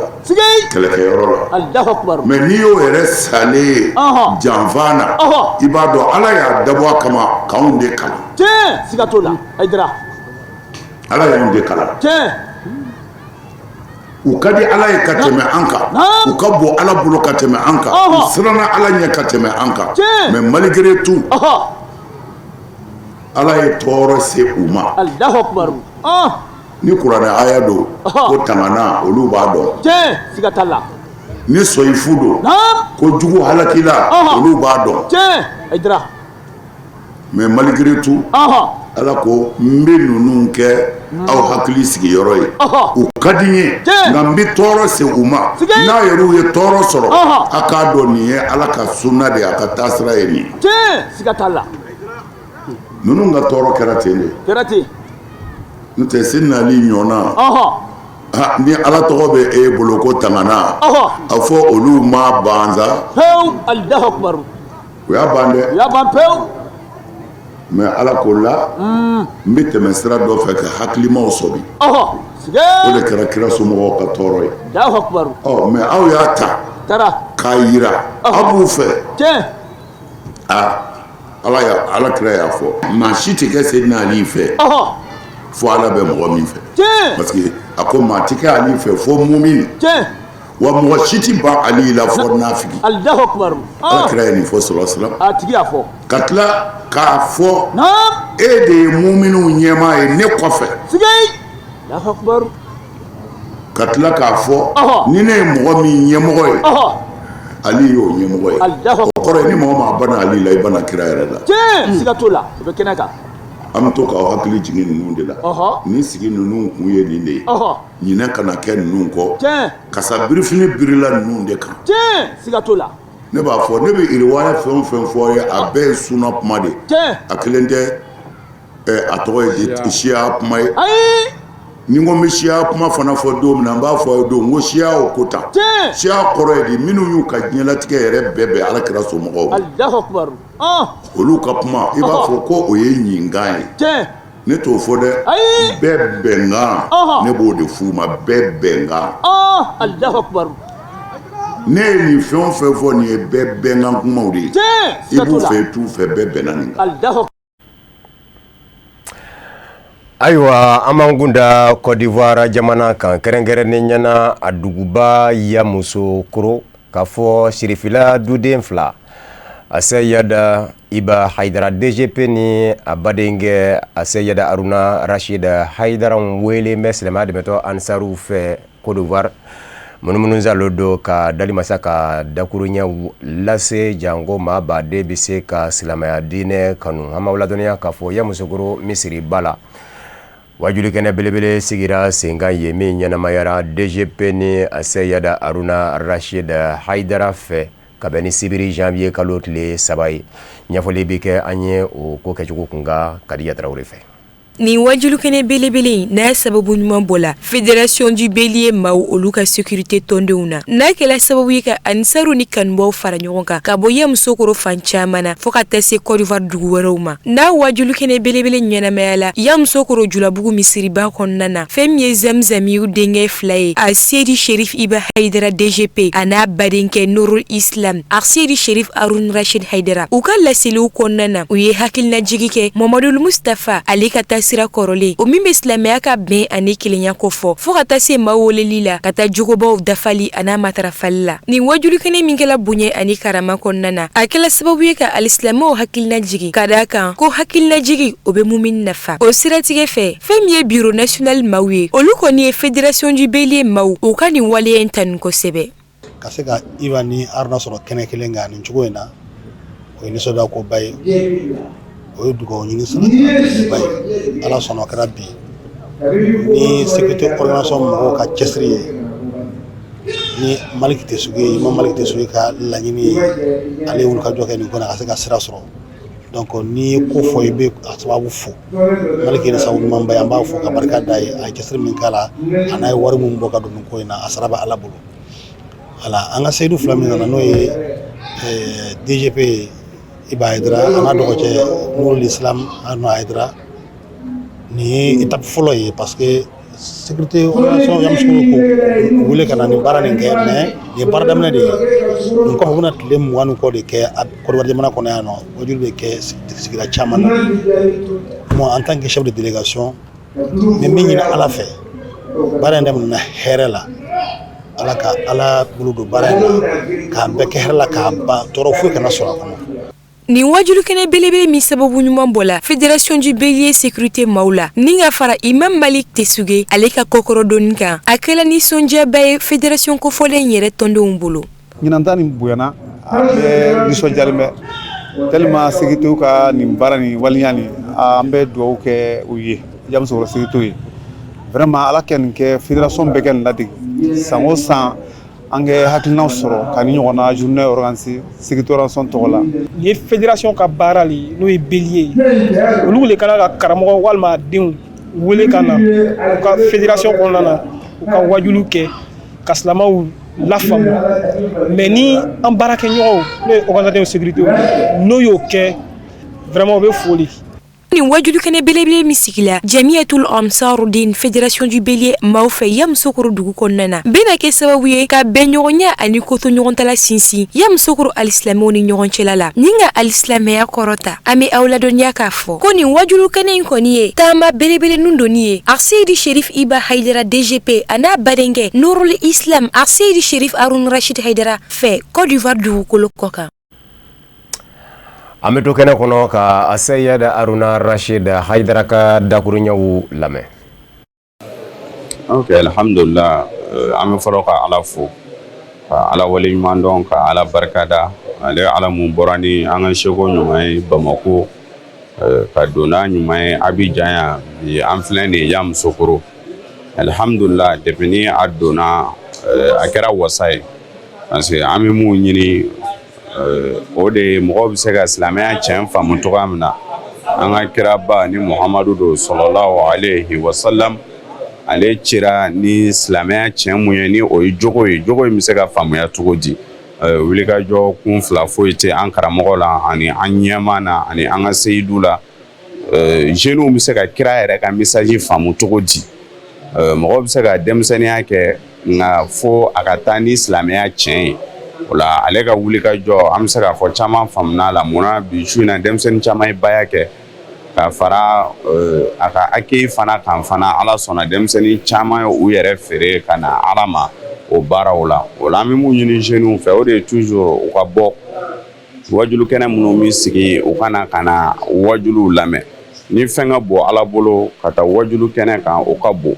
kɛlɛkɛyɔrɔ la mais n'i y'o yɛrɛ salen ye janfa na i b'a dɔn Ala y'a dabɔ a kama k'anw de kalan siga t'o la Ala y'anw de kalan u ka di Ala ye ka tɛmɛ an kan u ka bon Ala bolo ka tɛmɛ an kan u siranna Ala ɲɛ ka tɛmɛ an kan mais malgré tout Ala ye tɔɔrɔ se u ma Alahu akibaru ni kuranɛ aya don ko tangana olu b'a dɔn siga t'a la ni sɔyifu don ko jugu halakila olu b'a dɔn Hayidara mais malgré tout Ala ko n bɛ ninnu kɛ aw hakili sigiyɔrɔ ye u ka di n ye nka n bɛ tɔɔrɔ se u ma n'a yɛrɛw ye tɔɔrɔ sɔrɔ a k'a dɔn nin ye Ala ka sunna de ye a ka taasira ye nin ye siga t'a la Ninnu ka tɔɔrɔ kɛra ten de kɛra ten n'o tɛ Seydina Ali ɲɔgɔnna ni Ala tɔgɔ bɛ e bolo ko tangana a fɔ olu ma ban sa pewu Alahu akibaru u y'a ban dɛ u y'a ban pewu mais Ala ko la n bɛ tɛmɛ sira dɔ fɛ ka hakilimaw sɔmi o de kɛra kira somɔgɔw ka tɔɔrɔ ye ɔ mais aw y'a ta k'a jira aw b'u fɛ aa Ala y'a Ala kira y'a fɔ maa si tɛ kɛ Seydina Ali fɛ fo Ala bɛ mɔgɔ min fɛ parce que a ko maa tɛ kɛ Ali fɛ fo mumini wa mɔgɔ si tɛ ban Ali la fo nafigi Alahu akibaru Ala kira ye nin fɔ sɔlɔ salam a tigi y'a fɔ ka tila k'a fɔ e de ye muminiw ɲɛmaa ye ne kɔfɛ Alahu akibaru ka tila k'a fɔ ni ne ye mɔgɔ min ɲɛmɔgɔ ye Ali y'o ɲɛmɔgɔ ye o kɔrɔ ye ni mɔgɔ maa banna Ali la i banna kira yɛrɛ la tiɲɛ siga t'o la o bɛ kɛnɛ kan an bɛ to k'aw hakili jigin ninnu de la nin sigi ninnu kun ye nin de ye ɲinɛ kana kɛ ninnu kɔ kasa birifini birila ninnu de kan tiɲɛ siga t'o la ne b'a fɔ ne bɛ iriwaya fɛn o fɛn fɔ ye a bɛɛ ye suna kuma de a kelen tɛ a tɔgɔ ye di siya kuma ye ni ko n bɛ siya kuma fana fɔ don min na n b'a fɔ ye don n ko siya o ko tan siya kɔrɔ ye di minnu y'u ka diɲɛlatigɛ yɛrɛ bɛɛ bɛn ala kira somɔgɔw olu ka kuma i b'a fɔ ko o ye ɲinkan ye ne t'o fɔ dɛ bɛɛ bɛnkan ne b'o de f'u ma bɛɛ bɛnkan ne ye nin fɛn o fɛn fɔ nin ye bɛɛ bɛnkan kumaw de ye i b'u fɛ i t'u fɛ bɛɛ bɛnna nin kan Ayiwa an b'an kun da Côte d'Ivoire jamana kan kɛrɛnkɛrɛnnenya na a duguba Yamoussoukro k'a fɔ sirifila duden fila Aseyida Iba Hayidara DGP ni a badenkɛ Aseyida Aruna Rachid Hayidara wele bɛ silamɛya dɛmɛtɔn Ansaru fɛ Côte d'Ivoire munumunusaalo don ka dalimasa ka dakuruɲɛw lase janko maa baden bɛ se ka silamɛya diinɛ kanu an b'aw ladɔnniya k'a fɔ Yamoussoukro misiriba la wajulikɛnɛ belebele sigira sen kan yen min ɲɛnamayara DGP ni Aseyida Aruna Rachid Hayidara fɛ ka bɛn ni sibiri janvier kalo tile 3 ye ɲɛfɔli bɛ kɛ an ye o ko kɛcogo kunkan Kadiya Tarawele fɛ. Nin wajulukɛnɛ belebele in n'a ye sababu ɲuman bɔla Fédération du Bélier maaw olu ka sécurité tɔndenw na n'a kɛla sababu ye ka Ansaru ni kanubaw fara ɲɔgɔn kan ka bɔ Yamoussoukro fan caman na fo ka taa se Côte d'Ivoire dugu wɛrɛw ma n'a wajulukɛnɛ belebele ɲɛnamayala Yamoussoukro Julabugu misiriba kɔnɔna na fɛn min ye Zamzamiyu denkɛ fila ye Aseyidi Sherif Iba Hayidara DGP a n'a badenkɛ Nurul Islam Aseyidi Sherif Arun Rachid Hayidara u ka laseliw kɔnɔna na u ye hakilinajigi kɛ Mamadul Mustafa ale ka taa sira kɔrɔlen, o min bɛ silamɛya ka bɛn ani kelenya kofɔ, fo ka taa se maa weleli la ka taa jogobaw dafali an'a matarafali la. Nin wajulukɛnɛ min kɛla bonya ani karama kɔnɔna na, a kɛla sababu ye ka alisilamɛw hakilina jigin, ka d'a kan ko hakilinajigin o bɛ mumini nafa. O siratigɛ fɛ, fɛn min ye bureau national maaw ye, olu kɔni ye fédération du bélier maaw u ka nin waleya in tanu kosɛbɛ. Ka se ka Iba ni Haruna sɔrɔ kɛnɛ kelen kan nin cogo in na, o ye nisɔndiya koba ye, o ye dugawu ɲini ba ye. Ala sɔnna, o kɛra bi ni sécurité organisation mɔgɔw ka cɛsiri ye, ni Maliki Tesuge ye, Imam Maliki Tesuge ka laɲini ye. Ale ye wulikajɔ kɛ nin ko in na ka se ka sira sɔrɔ. Donc n'i ye ko fɔ, i bɛ a sababu fɔ. Maliki ye sababu ɲumanba ye, an b'a fɔ ka barika da ye. A ye cɛsiri min k'a la, a n'a ye wari min bɔ ka don nin ko in na, a sara bɛ Ala bolo. Voilà, an ka seyidu fila min nana, n'o ye DGP Iba Hayidara a n'a dɔgɔcɛ Nurul Islam Haruna Hayidara, nin ye étape fɔlɔ ye, parce que sécurité organisation Yamoussoukro ko wele ka na nin baara nin kɛ, mais nin ye baara daminɛ de ye. Nin kɔfɛ, u bɛna tile 20 ni kɔ de kɛ Côte d'Ivoire jamana kɔnɔ yan nɔ. Wajuli bɛ kɛ sigida caman na. Moi, en tant que chef de délégation, n bɛ min ɲini Ala fɛ, baara in daminɛna hɛrɛ la, Ala ka Ala bolo don baara in na k'an bɛɛ kɛ hɛrɛ la, k'a ban, tɔɔrɔ foyi kana sɔrɔ a kɔnɔ. Nin wajulukɛnɛ belebele min sababu ɲuman bɔla Fédération du Bélier sécurité maaw la, ni ka fara Imam Malik Tesuge ale ka kɔkɔrɔdonni kan, a kɛla nisɔndiyaba ye fédération kofɔlen yɛrɛ tɔndenw bolo. Ɲinan ta nin bonyana, an bɛɛ nisɔndiyalen bɛ tellement sécurité ka nin baara nin waleya nin, an bɛ dugawu kɛ u ye. Yamoussoukro sécurité ye, vraiment Ala kɛ nin kɛ, fédération bɛɛ kɛ nin ladege. San o san, an kɛ hakilinaw sɔrɔ ka ni ɲɔgɔnna journée organiser sécurité organisation tɔgɔ la. Nin ye fédération ka baara le ye, n'o ye bélier ye. Olu le kana ka karamɔgɔ walima denw wele ka na u ka fédération kɔnɔna na, u ka wajulu kɛ ka silamɛw lafaamu. Mais ni an baarakɛɲɔgɔnw, n'o ye organisateur sécurité, n'o y'o kɛ, vraiment o bɛ foli. Nin wajulukɛnɛ belebele min sigila Jamiyatul Ansarudin Fédération du Bélier maaw fɛ Yamoussoukro dugu kɔnɔna na, bɛna kɛ sababu ye ka bɛnɲɔgɔnya ani kotoɲɔgɔntala sinsin Yamoussoukro alisilamɛw ni ɲɔgɔn cɛla la, ni ka alisilamɛya kɔrɔta. An bɛ aw ladɔnniya k'a fɔ ko nin wajulukɛnɛ in kɔni ye taama belebele nun donni ye Aseyidi Sherif Iba Hayidara DGP a n'a badenkɛ Nurul Islam Aseyidi Sherif Harun Rashid Hayidara fɛ Côte d'Ivoire dugukolo kɔ kan. An bɛ to kɛnɛ kɔnɔ ka Aseyid Haruna Rashid Hayidara ka dakuruɲɛw lamɛn. Ok, alhamdulillah, an bɛ fɔlɔ ka Ala fo, ka Ala waleɲuman dɔn, ka Ala barikada. Ale Ala mun bɔra ni an ka seko ɲuman ye Bamako, ka don n'a ɲuman ye Abidjan yan, bi an filɛ nin ye Yamoussoukro. Alhamdulillah, depuis ni a donna, a kɛra wasa ye, parce que an bɛ mun ɲini, o de ye mɔgɔw bɛ se ka silamɛya tiɲɛ faamu cogoya min na. An ka kiraba ni Muhamadu don, sɔlɔlahu alayhi wa salam, ale cira ni silamɛya tiɲɛ mun ye, ni o ye jogo ye, jogo in bɛ se ka faamuya cogo di? Wulikajɔ kun fila foyi tɛ an karamɔgɔ la ani an ɲɛma na ani an ka seyidu la. Jeunes bɛ se ka kira yɛrɛ ka message faamu cogo di? Mɔgɔ bɛ se ka denmisɛnninya kɛ, nka fo a ka taa ni silamɛya tiɲɛ ye. O la, ale ka wulikajɔ, an bɛ se k'a fɔ caman faamuna la. Munna bi su in na denmisɛnnin caman ye baya kɛ ka fara a ka accueil fana kan fana, Ala sɔnna, denmisɛnnin caman ye u yɛrɛ feere ka na Ala ma o baaraw la. O la, an bɛ mun ɲini jeunes fɛ, o de ye toujours u ka bɔ wajulu kɛnɛ minnu bɛ sigi, u ka na ka na wajuluw lamɛn. Ni fɛn ka bon Ala bolo ka taa wajulu kɛnɛ kan, o ka bon.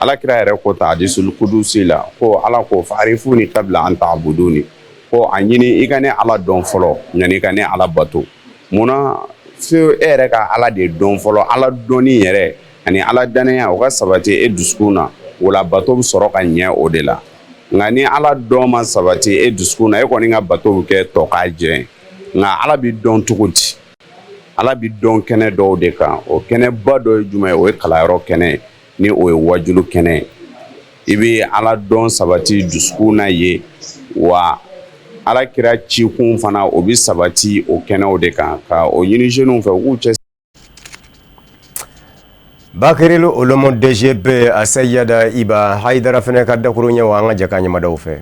Ala kira yɛrɛ ko ta hadisul kudusi la ko Ala ko fa'arifuni kabla an ta'buduni, ko a ɲini i ka ne Ala dɔn fɔlɔ yanni i ka ne Ala bato. Munna? Fo e yɛrɛ ka Ala de dɔn fɔlɔ. Ala dɔnni yɛrɛ ani Ala dannaya, o ka sabati e dusukun na, o la bato bɛ sɔrɔ ka ɲɛ o de la. Nka ni Ala dɔn ma sabati e dusukun na, e kɔni ka bato bɛ kɛ tɔ k'a jɛ. Nka Ala bɛ dɔn cogo di? Ala bɛ dɔn kɛnɛ dɔw de kan. O kɛnɛba dɔ ye jumɛn ye? O ye kalanyɔrɔ kɛnɛ ye, ni o ye wajulu kɛnɛ ye. I bɛ Ala dɔn sabati dusukun na ye wa, Ala kira cikun fana, o bɛ sabati o kɛnɛw de kan. Ka o ɲini jeunes fɛ, u k'u cɛ Bakary Olomo DGP Aseyada Iba Hayidara fana ka dakuruɲɛw, an ka jɛ k'a ɲɛmadaw fɛ.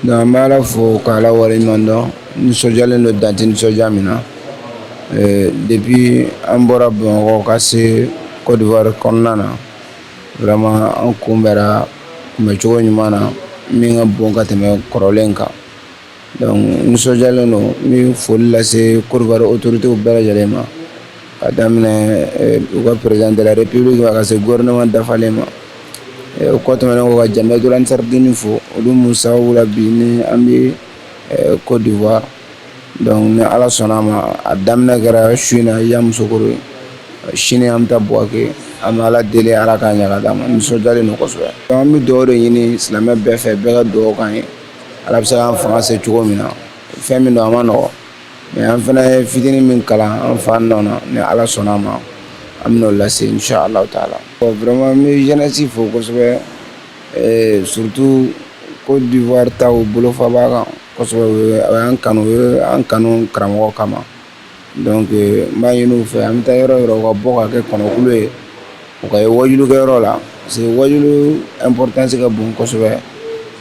Donc an bɛ Ala fo ka Ala waleɲuman dɔn. Nisɔndiyalen don, dan tɛ nisɔndiya min na. Depuis an bɔra Bamakɔ ka se Côte d'Ivoire kɔnɔna na, vraiment an kunbɛra kunbɛcogo ɲuman na min ka bon ka tɛmɛ kɔrɔlen kan. Donc nisɔndiyalen don. N bɛ foli lase Côte d'Ivoire autorités bɛɛ lajɛlen ma, ka daminɛ u ka président de la république ka se gouvernement dafalen ma. O kɔ tɛmɛnen kɔ, ka Jamiyatul Ansar Dine fo, olu mun sababu la bi ni an bɛ Côte d'Ivoire. Donc ni Ala sɔnna a ma, a daminɛ kɛra su in na Yamusokoro ye, sini an bɛ taa Buwake. An bɛ Ala deli, Ala k'a ɲɛ ka d'an ma. Nisɔndiyalen don kosɛbɛ. An bɛ dugawu de ɲini silamɛ bɛɛ fɛ, bɛɛ ka dugawu k'an ye, Ala bɛ se k'an fanga se cogo min na. Fɛn min don, a ma nɔgɔ, mais an fana ye fitinin min kalan an fa nɔ na, ni Ala sɔnna a ma, an bɛn'o lase inshallah taala. Bon, vraiment n bɛ jeunesse fo kosɛbɛ, surtout Côte d'Ivoire taw bolofa b'a kan kosɛbɛ. O y'an kanu, o ye an kanu karamɔgɔ kama. Donc n b'a ɲini u fɛ, an bɛ taa yɔrɔ o yɔrɔ, u ka bɔ ka kɛ kɔnɔkulu ye, u ka ye wajulikɛyɔrɔ la, parce que wajulu importance ka bon kosɛbɛ.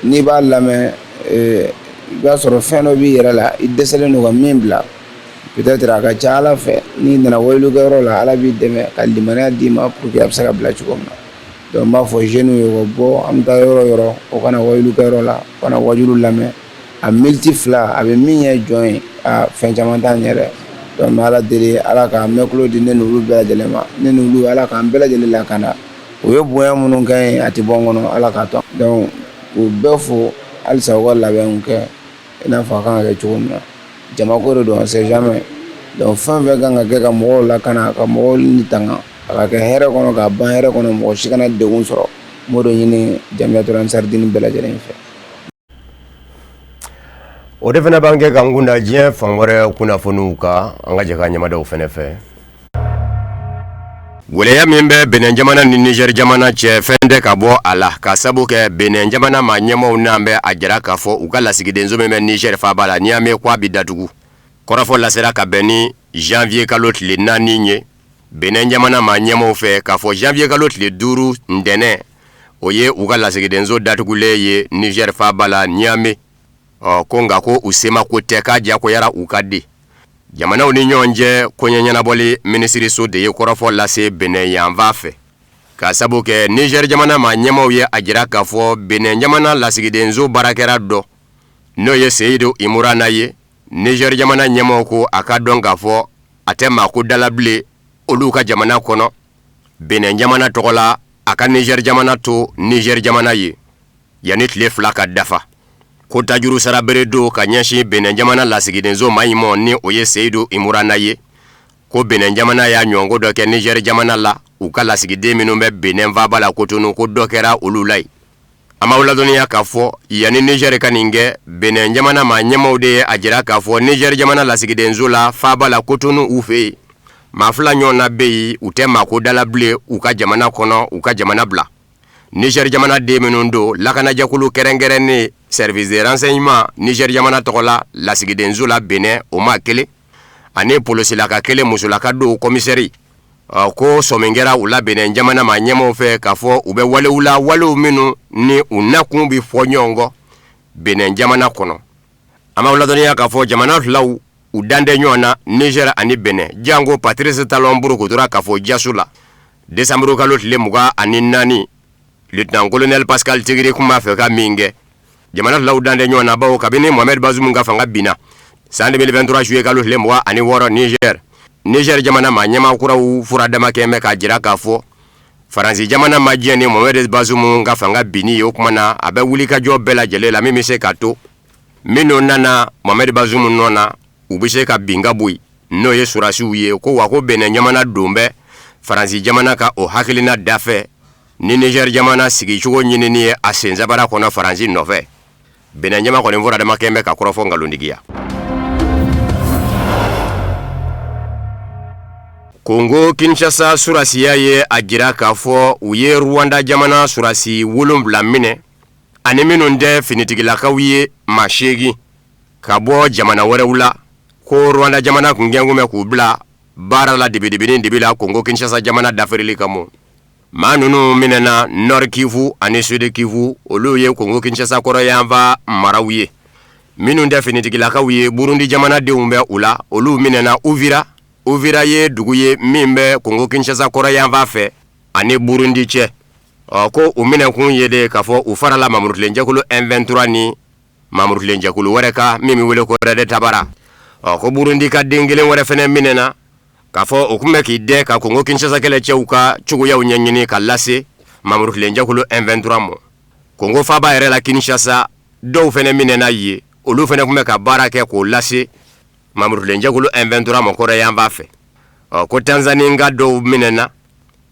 N'i b'a lamɛn, i b'a sɔrɔ fɛn dɔ b'i yɛrɛ la, i dɛsɛlen don ka min bila. Peut-être a ka ca Ala fɛ, n'i nana wajulikɛyɔrɔ la, Ala b'i dɛmɛ ka limaniya d'i ma pour que a bɛ se ka bila cogo min na. Donc n b'a fɔ jeunes ye, u ka bɔ, an bɛ taa yɔrɔ o yɔrɔ, u ka na wajulikɛyɔrɔ la, u ka na wajulu lamɛn. A miniti 2 a bɛ min ɲɛ jɔn ye, a fɛn caman t'a ɲɛ dɛ. Donc n bɛ Ala deli, Ala ka mɛn tulo di ne n'olu bɛɛ lajɛlen ma, ne n'olu, Ala k'an bɛɛ lajɛlen lakana. U ye bonya minnu kɛ ye, a tɛ bɔ n kɔnɔ, Ala k'a to. Donc k'u bɛɛ fo halisa, u ka labɛnw kɛ i n'a fɔ a kan ka kɛ cogo min na. Jamako de don, on sait jamais. Donc fɛn fɛn kan ka kɛ ka mɔgɔw lakana, ka mɔgɔw ni tanga, a ka kɛ hɛrɛ kɔnɔ, k'a ban hɛrɛ kɔnɔ, mɔgɔ si kana degun sɔrɔ, n b'o de ɲini Jamiyatul Ansar Dine bɛɛ lajɛlen fɛ. O de fana b'an kɛ k'an kunda diɲɛ fan wɛrɛ kunnafoniw kan. An ka jɛ ka ɲamadaw fana fɛ. Gɛlɛya min bɛ Benin jamana ni Niger jamana cɛ, fɛn tɛ ka bɔ a la, ka sabu kɛ Benin jamana maa ɲɛmaaw n'an bɛ a jira k'a fɔ u ka lasigidenso min bɛ Niger faaba la Niamey, ko a bɛ datugu. Kɔrɔfɔ lasera ka bɛn ni janvier kalo tile 4 ye Benin jamana maa ɲɛmaaw fɛ, k'a fɔ janvier kalo tile 5 ntɛnɛn, o ye u ka lasigidenso datugulen ye Niger faaba la Niamey. Ɔ ko nka ko u sema ko tɛ, k'a diyagoyara u ka di. Jamanaw ni ɲɔgɔn cɛ koɲɛ ɲɛnabɔli minisiriso de ye kɔrɔfɔ lase Benin yanfan fɛ, ka sabu kɛ Niger jamana maa ɲɛmaaw ye a jira k'a fɔ Benin jamana lasigidenso baarakɛla dɔ, n'o ye Seyidu Imurana ye, Niger jamana ɲɛmaaw ko a ka dɔn k'a fɔ a tɛ maa ko da la bilen olu ka jamana kɔnɔ Benin jamana tɔgɔ la, a ka Niger jamana to Niger jamana ye yanni tile 2 ka dafa. Ko tajuru sara bere don ka ɲɛsin Benin jamana lasigidenso maa in ma, ni o ye Seyidu Imurana ye, ko Benin jamana y'a ɲɔgɔnko dɔ kɛ Niger jamana la, u ka lasigiden minnu bɛ Benin faaba la Kotonu, ko dɔ kɛra olu la yen. An b'aw ladɔnniya k'a fɔ yanni Niger ka nin kɛ, Benin jamana maa ɲɛmaaw de ye a jira k'a fɔ Niger jamana lasigidenso la faaba la Kotonu, u fɛ yen, maa 2 ɲɔgɔn na bɛ yen, u tɛ maa ko da la bilen u ka jamana kɔnɔ, u ka jamana bila. Niger jamana den minnu don, lakanajɛkulu kɛrɛnkɛrɛnnen service de renseignement Niger jamana tɔgɔ la lasigidenso la Benin, o maa kelen ani polosilaka kelen, musolaka don, komisɛri, ko sɔmi kɛra u la Benin jamana maa ɲɛmaaw fɛ k'a fɔ u bɛ walew la, walew minnu ni u nakun bɛ fɔ ɲɔgɔn kɔ Benin jamana kɔnɔ. An b'aw ladɔnniya k'a fɔ jamana filaw u dan tɛ ɲɔgɔn na, Niger ani Benin, janko Patrice Talon burukutura k'a fɔ jaso la décembre kalo tile 24, lieutenant colonel Pascal Tigri tun b'a fɛ ka min kɛ. Jamana filaw dan tɛ ɲɔgɔn na, bawo kabini Mohamed Bazoum ka fanga binna san 2023 juillet kalo tile 26 Niger, Niger jamana maa ɲɛmaa kuraw fura dama kɛ bɛ k'a jira k'a fɔ Faransi jamana ma diɲɛ ni Mohamed Bazoum ka fanga binni ye. O tuma na a bɛ wulikajɔ bɛɛ lajɛlen la min bɛ se ka to minnu nana Mohamed Bazoum nɔ na, u bɛ se ka bin ka bɔ yen, n'o ye sɔrɔdasiw ye. Ko wa ko Benin jamana don bɛ Faransi jamana ka o hakilina dafɛ ni Niger jamana sigicogo ɲinini ye a sensabara kɔnɔ Faransi nɔfɛ. Benin jamana kɔni fura dama kɛ bɛ ka kɔrɔfɔ nkalontigiya. Kongo Kinshasa sɔrɔdasiya ye a jira k'a fɔ u ye Rwanda jamana sɔrɔdasi 7 minɛ ani minnu tɛ finitigilakaw ye, maa 8 ka bɔ jamana wɛrɛw la, ko Rwanda jamana kun gɛn bɛ k'u bila baara la dibidibini dibi la Kongo Kinshasa jamana dafirili kama. Maa ninnu minɛna Nord Kivu ani Sud Kivu, olu ye Kongo Kinshasa kɔrɔyanfan maraw ye. Minnu tɛ finitigilakaw ye, Burundi jamanadenw bɛ u la, olu minɛna Uvira. Uvira ye dugu ye min bɛ Kongo Kinshasa kɔrɔyanfan fɛ ani Burundi cɛ. Ɔ ko u minɛkun ye de k'a fɔ u farala mamurukilenjɛkulu M23 ni mamurukilenjɛkulu wɛrɛ kan min bɛ wele ko Red Tabara. Ɔ ko Burundi ka den kelen wɛrɛ fɛnɛ minɛna k'a fɔ o tun bɛ k'i dɛ ka Kongo Kinshasa kɛlɛcɛw ka cogoyaw ɲɛɲini ka lase mamurukilenjɛkulu M23 ma. Kongo faaba yɛrɛ la Kinshasa, dɔw fɛnɛ minɛna yen, olu fɛnɛ tun bɛ ka baara kɛ k'o lase mamurukilenjɛkulu M23 ma kɔrɔyanfan fɛ. Ɔ ko Tanzanie ka dɔw minɛna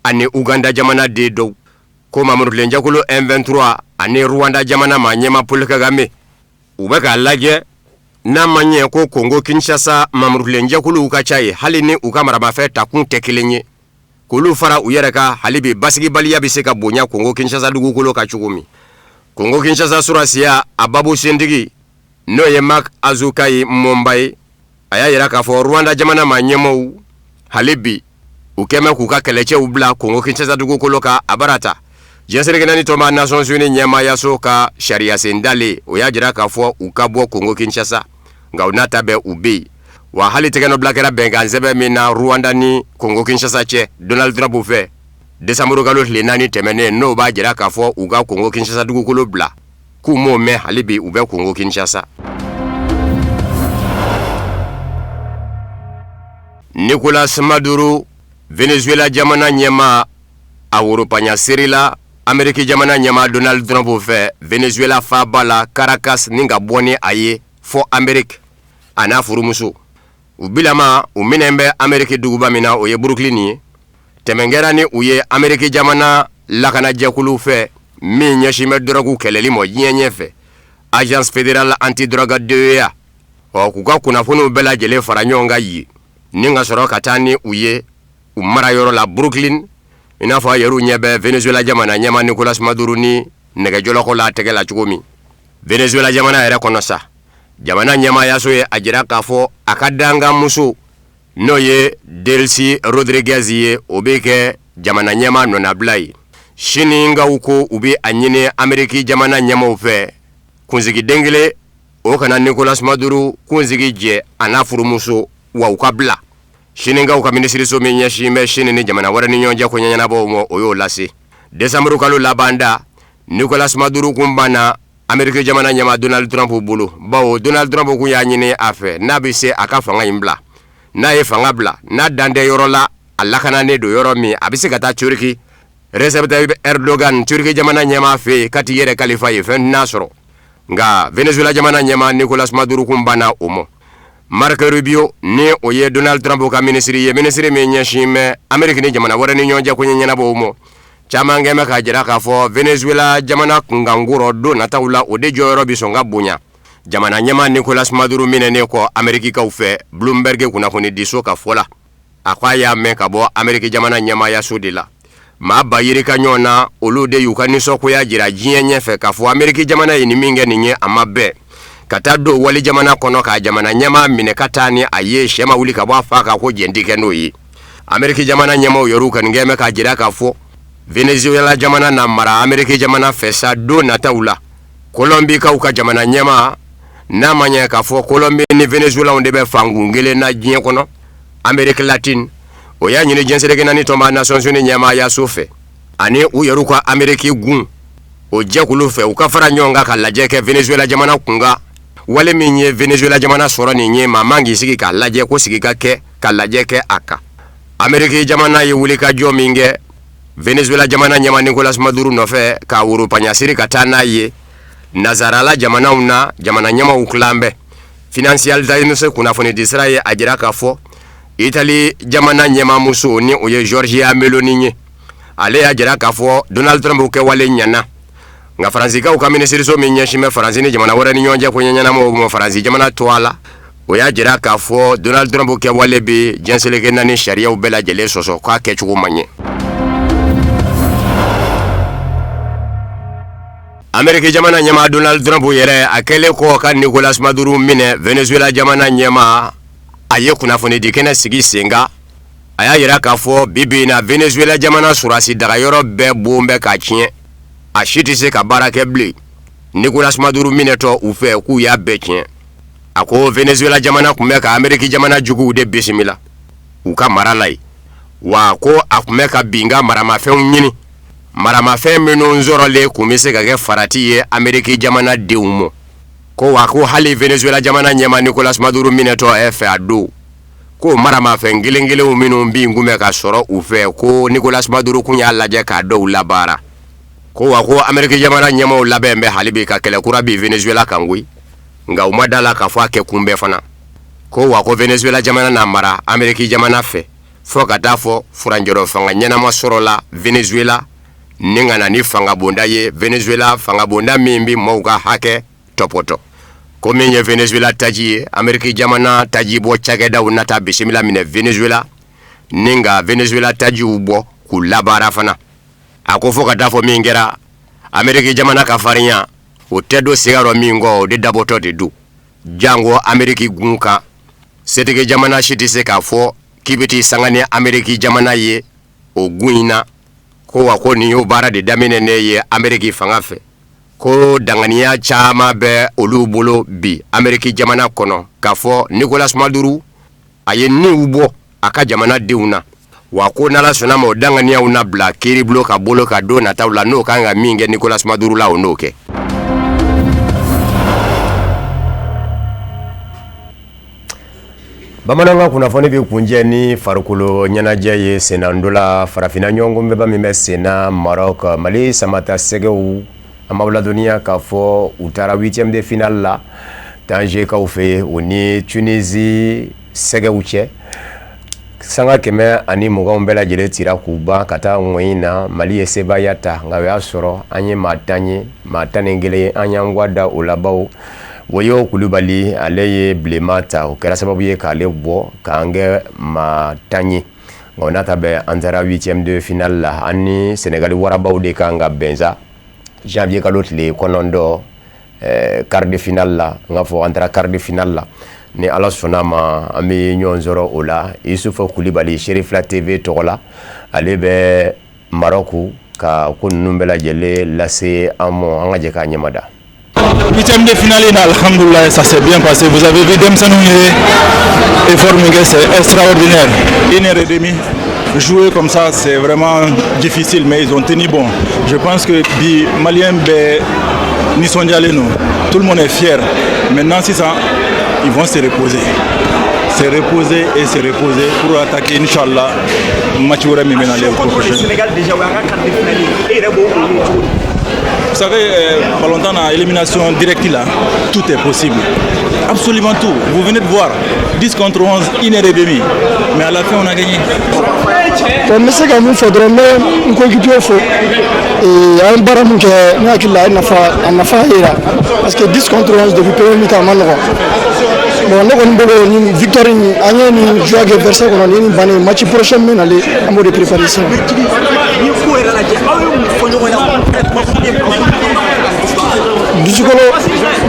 ani Uganda jamana den dɔw. Ko mamurukilenjɛkulu M23 ani Rwanda jamana maa ɲɛmaa Paul Kagame, u bɛ k'a lajɛ n'a ma ɲɛ ko Kongo Kinshasa mamurukilenjɛkuluw ka ca ye, hali ni u ka maramafɛn takun tɛ kelen ye, k'olu fara u yɛrɛ kan hali bi basigibaliya bɛ se ka bonya Kongo Kinshasa dugukolo kan cogo min. Kongo Kinshasa sɔrɔdasiya a babu sentigi, n'o ye Marc Azukayi Mɔnba ye, a y'a yira k'a fɔ Rwanda jamana maa ɲɛmaaw hali bi u kɛmɛ k'u ka kɛlɛcɛw bila Kongo Kinshasa dugukolo kan. A barata diɲɛ seleke naani tɔnba Nations Unies ɲɛmaayaso ka sariyasen dalen, o y'a jira k'a fɔ u ka bɔ Kongo Kinshasa, nka u n'a ta bɛɛ u bɛ yen. Wa hali tɛgɛnɔbila kɛra bɛnkan sɛbɛn min na Rwanda ni Kongo Kinshasa cɛ Donald Trump fɛ desanburu kalo tile 4 tɛmɛnen, n'o b'a jira k'a fɔ u ka Kongo Kinshasa dugukolo bila, k'u m'o mɛn, hali bi u bɛ Kongo Kinshasa. Nicolas Maduro, Venezuela jamana ɲɛmaa, a woropanya serila Ameriki jamana ɲɛmaa Donald Trump fɛ Venezuela faaba la Caracas ni ka bɔ ni a ye fɔ Ameriki, a n'a furumuso. U bilama u minɛn bɛ Ameriki duguba min na, o ye Brooklyn ye. Tɛmɛn kɛra ni u ye Ameriki jamana lakanajɛkulu fɛ min ɲɛsin bɛ dɔrɔgu kɛlɛli ma diɲɛ ɲɛfɛ, Agence fédérale antidrogue DEA. Ɔ k'u ka kunnafoniw bɛɛ lajɛlen fara ɲɔgɔn kan yen ni ka sɔrɔ ka taa ni u ye u mara yɔrɔ la Brooklyn. I n'a fɔ a yɛrɛw ɲɛ bɛ Venezuela jamana ɲɛmaa Nicolas Maduro ni nɛgɛjɔlɔkɔ la tɛgɛ la cogo min. Venezuela jamana yɛrɛ kɔnɔ sa, jamana ɲɛmaayaso ye a jira k'a fɔ a ka dankanmuso, n'o ye Delcy Rodriguez ye, o bɛ kɛ jamana ɲɛmaa nɔnabila ye. Sininkaw ko u bɛ a ɲini Ameriki jamana ɲɛmaaw fɛ, kunsigiden kelen o kana Nicolas Maduro kunsigi jɛ a n'a furumuso, wa u ka bila. Sininkaw ka minisiriso min ɲɛsin bɛ Sini ni jamana wɛrɛ ni ɲɔgɔn cɛ ko ɲɛnabɔw ma, o y'o lase. Desanburu kalo laban da, Nicolas Maduro kun banna Ameriki jamana ɲɛmaa Donald Trump bolo, bawo Donald Trump kun y'a ɲini a fɛ n'a bɛ se a ka fanga in bila. N'a ye fanga bila, n'a dan tɛ yɔrɔ la a lakananen don yɔrɔ min, a bɛ se ka taa Turki, Recep Tayyip Erdogan, Turki jamana ɲɛmaa fɛ yen, ka t'i yɛrɛ kalifa yen, fɛn tɛna sɔrɔ. Nka Venezuela jamana ɲɛmaa Nicolas Maduro kun banna o ma. Marco Rubio, ni o ye Donald Trump ka minisiri ye, minisiri min ɲɛsin bɛ Ameriki ni jamana wɛrɛ ni ɲɔgɔn cɛ ko ɲɛnabɔw ma, caman kɛn bɛ k'a jira k'a fɔ Venezuela jamana kunkanko rɔ don nataw la, o de jɔyɔrɔ bɛ sɔn ka bonya jamana ɲɛmaa Nicolas Maduro minɛnen kɔ Amerikikaw fɛ. Bloomberg kunnafonidiso ka fɔ la, a ko a y'a mɛn ka bɔ Ameriki jamana ɲɛmaayaso de la. Maa ba yirika ɲɔgɔn na, olu de y'u ka nisɔngoya jira diɲɛ ɲɛfɛ k'a fɔ Ameriki jamana ye nin min kɛ nin ye, a ma bɛn ka taa don wali jamana kɔnɔ k'a jamana ɲɛmaa minɛ ka taa ni a ye, sɛ ma wuli ka bɔ a fa kan ko jɛn tɛ kɛ n'o ye. Ameriki jamana ɲɛmaaw yɛrɛw kɔni kɛn bɛ k'a jira k'a fɔ Venezuela jamana na mara Ameriki jamana fɛ sa don nataw la. Kolɔnbikaw ka jamana ɲɛmaa, n'a ma ɲɛ k'a fɔ Kolɔnbi ni Venezuelaw de bɛ fankun kelen na diɲɛ kɔnɔ, Amérique latine, o y'a ɲini diɲɛ seleke naani tɔnba Nations Unies ɲɛmaayaso fɛ ani u yɛrɛw ka Ameriki gun o jɛkulu fɛ, u ka fara ɲɔgɔn kan ka lajɛ kɛ Venezuela jamana kunkan. Wale min ye Venezuela jamana sɔrɔ nin ye, maa man k'i sigi k'a lajɛ, ko sigi ka kɛ ka lajɛ kɛ a kan. Ameriki jamana ye wulikajɔ min kɛ Venezuela jamana ɲɛmaa Nicolas Maduro nɔfɛ k'a woropaɲasiri ka taa n'a ye nazarala jamanaw na, jamana ɲɛmaaw tilan bɛɛ. Financial Times kunnafonidisira ye a jira k'a fɔ Itali jamana ɲɛmaamuso, ni o ye Giorgia Meloni ye, ale y'a jira k'a fɔ Donald Trump kɛwale ɲana. Nka Faransikaw ka minisiriso min ɲɛsin bɛ Faransi ni jamana wɛrɛ ni ɲɔgɔn cɛ ko ɲɛnabɔw ma Faransi jamana tɔgɔ la, o y'a jira k'a fɔ Donald Trump kɛwale bɛ diɲɛ seleke naani sariyaw bɛɛ lajɛlen sɔsɔ, k'a kɛcogo man ɲɛ. Ameriki jamana ɲɛmaa Donald Trump yɛrɛ, a kɛlen kɔ ka Nicolas Maduro minɛ, Venezuela jamana ɲɛmaa, a ye kunnafonidi kɛnɛ sigi sen kan. A y'a jira k'a fɔ bi bi in na, Venezuela jamana sɔrɔdasi dagayɔrɔ bɛɛ bon bɛ ka tiɲɛ, a si tɛ se ka baara kɛ bilen. Nicolas Maduro minɛtɔ u fɛ, k'u y'a bɛɛ tiɲɛ. A ko Venezuela jamana tun bɛ ka Ameriki jamana juguw de bisimila. u ka mara la yen. Wa ko a tun bɛ ka binkan maramafɛnw ɲini, maramafɛn minnu sɔrɔlen tun bɛ se ka kɛ farati ye Ameriki jamana denw ma. Ko wa ko hali Venezuela jamana ɲɛmaa Nicolas Maduro minɛtɔ ɛ fɛ a don, ko maramafɛn kelen kelenw minnu bin tun bɛ ka sɔrɔ u fɛ, ko Nicolas Maduro kun y'a lajɛ k'a dɔw labaara. Ko wa ko Ameriki jamana ɲɛmaaw labɛn bɛ hali bi ka kɛlɛ kura bin Venezuela kan koyi, nka u ma da la k'a fɔ a kɛ kun bɛɛ fana. Ko wa ko Venezuela jamana na mara Ameriki jamana fɛ fo ka taa fɔ furancɛrɔ fanga ɲɛnama sɔrɔla Venezuela, ni ka na ni fangabonda ye Venezuela, fangabonda min bɛ maaw ka hakɛ tɔpɔtɔ. Ko min ye Venezuela taji ye, Ameriki jamana tajibɔ cakɛdaw na taa bisimila minɛ Venezuela ni ka Venezuela tajiw bɔ k'u labaara fana. A ko fo ka taa fɔ min kɛra, Ameriki jamana ka farinya o tɛ don siga rɔ min kɔ, o de dabɔtɔ de don janko Ameriki gun kan. Setigi jamana si tɛ se k'a fɔ k'i bɛ t'i sanga ni Ameriki jamana ye o gun in na. Ko wa ko nin y'o baara de daminɛ ne ye Ameriki fanga fɛ. Ko danganiya caman bɛ olu bolo bi Ameriki jamana kɔnɔ k'a fɔ Nicolas Maduro a ye niw bɔ a ka jamana denw na. Wa ko n'Ala sɔnna ma, o danganiyaw na bila kiiribulon ka bolo kan don nataw la, n'o kan ka min kɛ Nicolas Maduro la, o n'o kɛ. Bamanankan kunnafoni bɛ kuncɛ ni farikolo ɲɛnajɛ ye. Sennantola farafinna ɲɔgɔnkunbɛnba min bɛ senna Maroc, Mali samata sɛgɛw, an b'aw ladɔnniya k'a fɔ u taara huitième de finale la Tanzekaw fɛ yen, u ni Tunisie sɛgɛw cɛ. Sanga 120 bɛɛ lajɛlen tira k'u ban ka taa ŋɔyin na, Mali ye sebaaya ta, nka o y'a sɔrɔ an ye maa 10 ye, maa 11 an y'an gwa da o la bawo Woyo Kulubali ale ye bilenman ta, o kɛra sababu ye k'ale bɔ k'an kɛ maa 10 ye. Nka o n'a ta bɛɛ, an taara huitième de finale la, an ni Senegali warabaw de kan ka bɛn sa janvier kalo tile 9, quart de finale la. N k'a fɔ an taara quart de finale la, ni Ala sɔnna ma an bɛ ɲɔgɔn sɔrɔ o la. Isufu Kulibali, Serifila TV tɔgɔ la, ale bɛ Maroc ka ko ninnu bɛɛ lajɛlen lase an ma, an ka jɛ k'a ɲɛmada. Huitième de finale in, alhamdoulilah, ça s'est bien passé. Vous avez vu, denmisɛnninw ye effort min kɛ, c'est extraordinaire. Une heure et demie jouer comme ça, c'est vraiment difficile, mais ils ont tenu bon. Je pense que bi Malien bɛɛ nisɔndiyalen don, tout le monde est fier. Maintenant sisan, ils vont se reposer, se reposer et se reposer pour attaquer, inchallah, match wɛrɛ min bɛ nalen prochain. Sénégal déjà, o y'an ka quart de finale ye, e yɛrɛ b'o ye cogo di? Vous savez, ballontan na, élimination directe là, tout est possible. Absolument tout. Vous venez de voir, 10 contre 11, une heure et demie. Mais à la fin, on a gagné. Bon, n bɛ se ka mun fɔ dɔrɔn, n bɛ n coéquipier fo. An ye baara min kɛ, ne hakili la a ye nafa, a nafa yera, parce que 10 contre 11 depuis premier mi-temps, a ma nɔgɔn. Bon, ne kɔni bolo, nin victoire in, an ye nin joie kɛ vestiaire kɔnɔ, nin ye nin bannen. Match prochain min nalen, an b'o de préparer sisan. N'i ye ko yɛrɛ lajɛ, aw ye mun fɔ ɲɔgɔn ɲɛna? Dusukolo,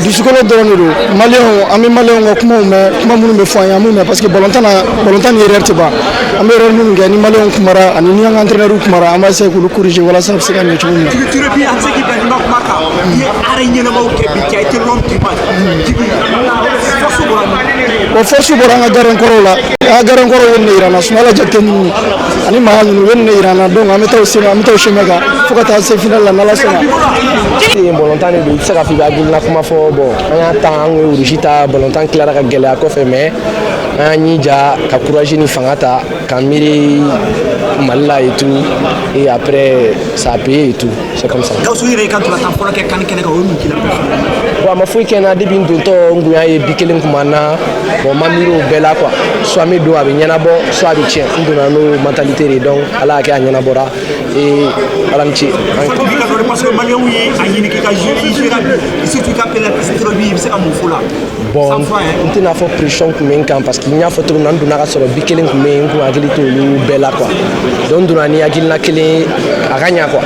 dusukolo dɔrɔn de don. Maliyɛnw, an bɛ maliyɛnw ka kumaw mɛn, kuma minnu bɛ fɔ an ye, an b'u mɛn, parce que balontan na, balontan ni erreur tɛ ban. An bɛ erreur minnu kɛ, ni maliyɛnw kumara ani ni an ka entraîneur kumara, an b'a essayer k'olu corriger walasa a bɛ se ka ɲɛ cogo min na. Touré bi, an tɛ se k'i bila n'i ma kuma kan. I ye arrêt ɲɛnamaw kɛ bi, tu as été l'homme du match. Jigi, force bɔra min? Bon, force bɔra an ka gardien kɔrɔw la. An ka gardien kɔrɔw ye nin de yira an na, Sumala Jakite ninnu ani Maa ninnu, u ye nin de yira an na. Donc an bɛ taa o schéma, an bɛ taa o schéma kan fo ka taa se finale la, n'Ala sɔnna. Balontan de don, i tɛ se k'a fɔ i bɛ hakilina kuma fɔ. Bon, an y'a ta, an ye rouge ta, balontan tilara ka gɛlɛya kɔfɛ, mais an y'an ɲi ja ka courage ni fanga ta ka miiri Mali la et tout, et après ça a payé et tout, c'est comme ça. Gawusu yɛrɛ, i ka ntolantan fɔlɔ kɛ CAN kɛnɛ kan, o ye mun k'i la? Bon, a ma foyi kɛ n na. Depuis n dontɔ, n kun y'a ye bi kelen kun b'an na. Bon, n ma miiri o bɛɛ la quoi. Soit n bɛ don, a bɛ ɲɛnabɔ, soit a bɛ tiɲɛ. N donna n'o mentalité de ye, donc Ala y'a kɛ a ɲɛnabɔra et Ala ni ce. Parce que maliyɛnw ye a ɲini k'i ka jouer, i jouer ka bi, surtout i ka penalty tir bi, i bɛ se ka mun f'o la? Bon, n tɛna fɔ pression tun bɛ n kan, parce que n y'a fɔ cogo min na, n donna ka sɔrɔ bi kelen tun bɛ yen, n kun hakili t'olu bɛɛ la quoi. Donc n donna ni hakilina kelen a ka ɲa quoi.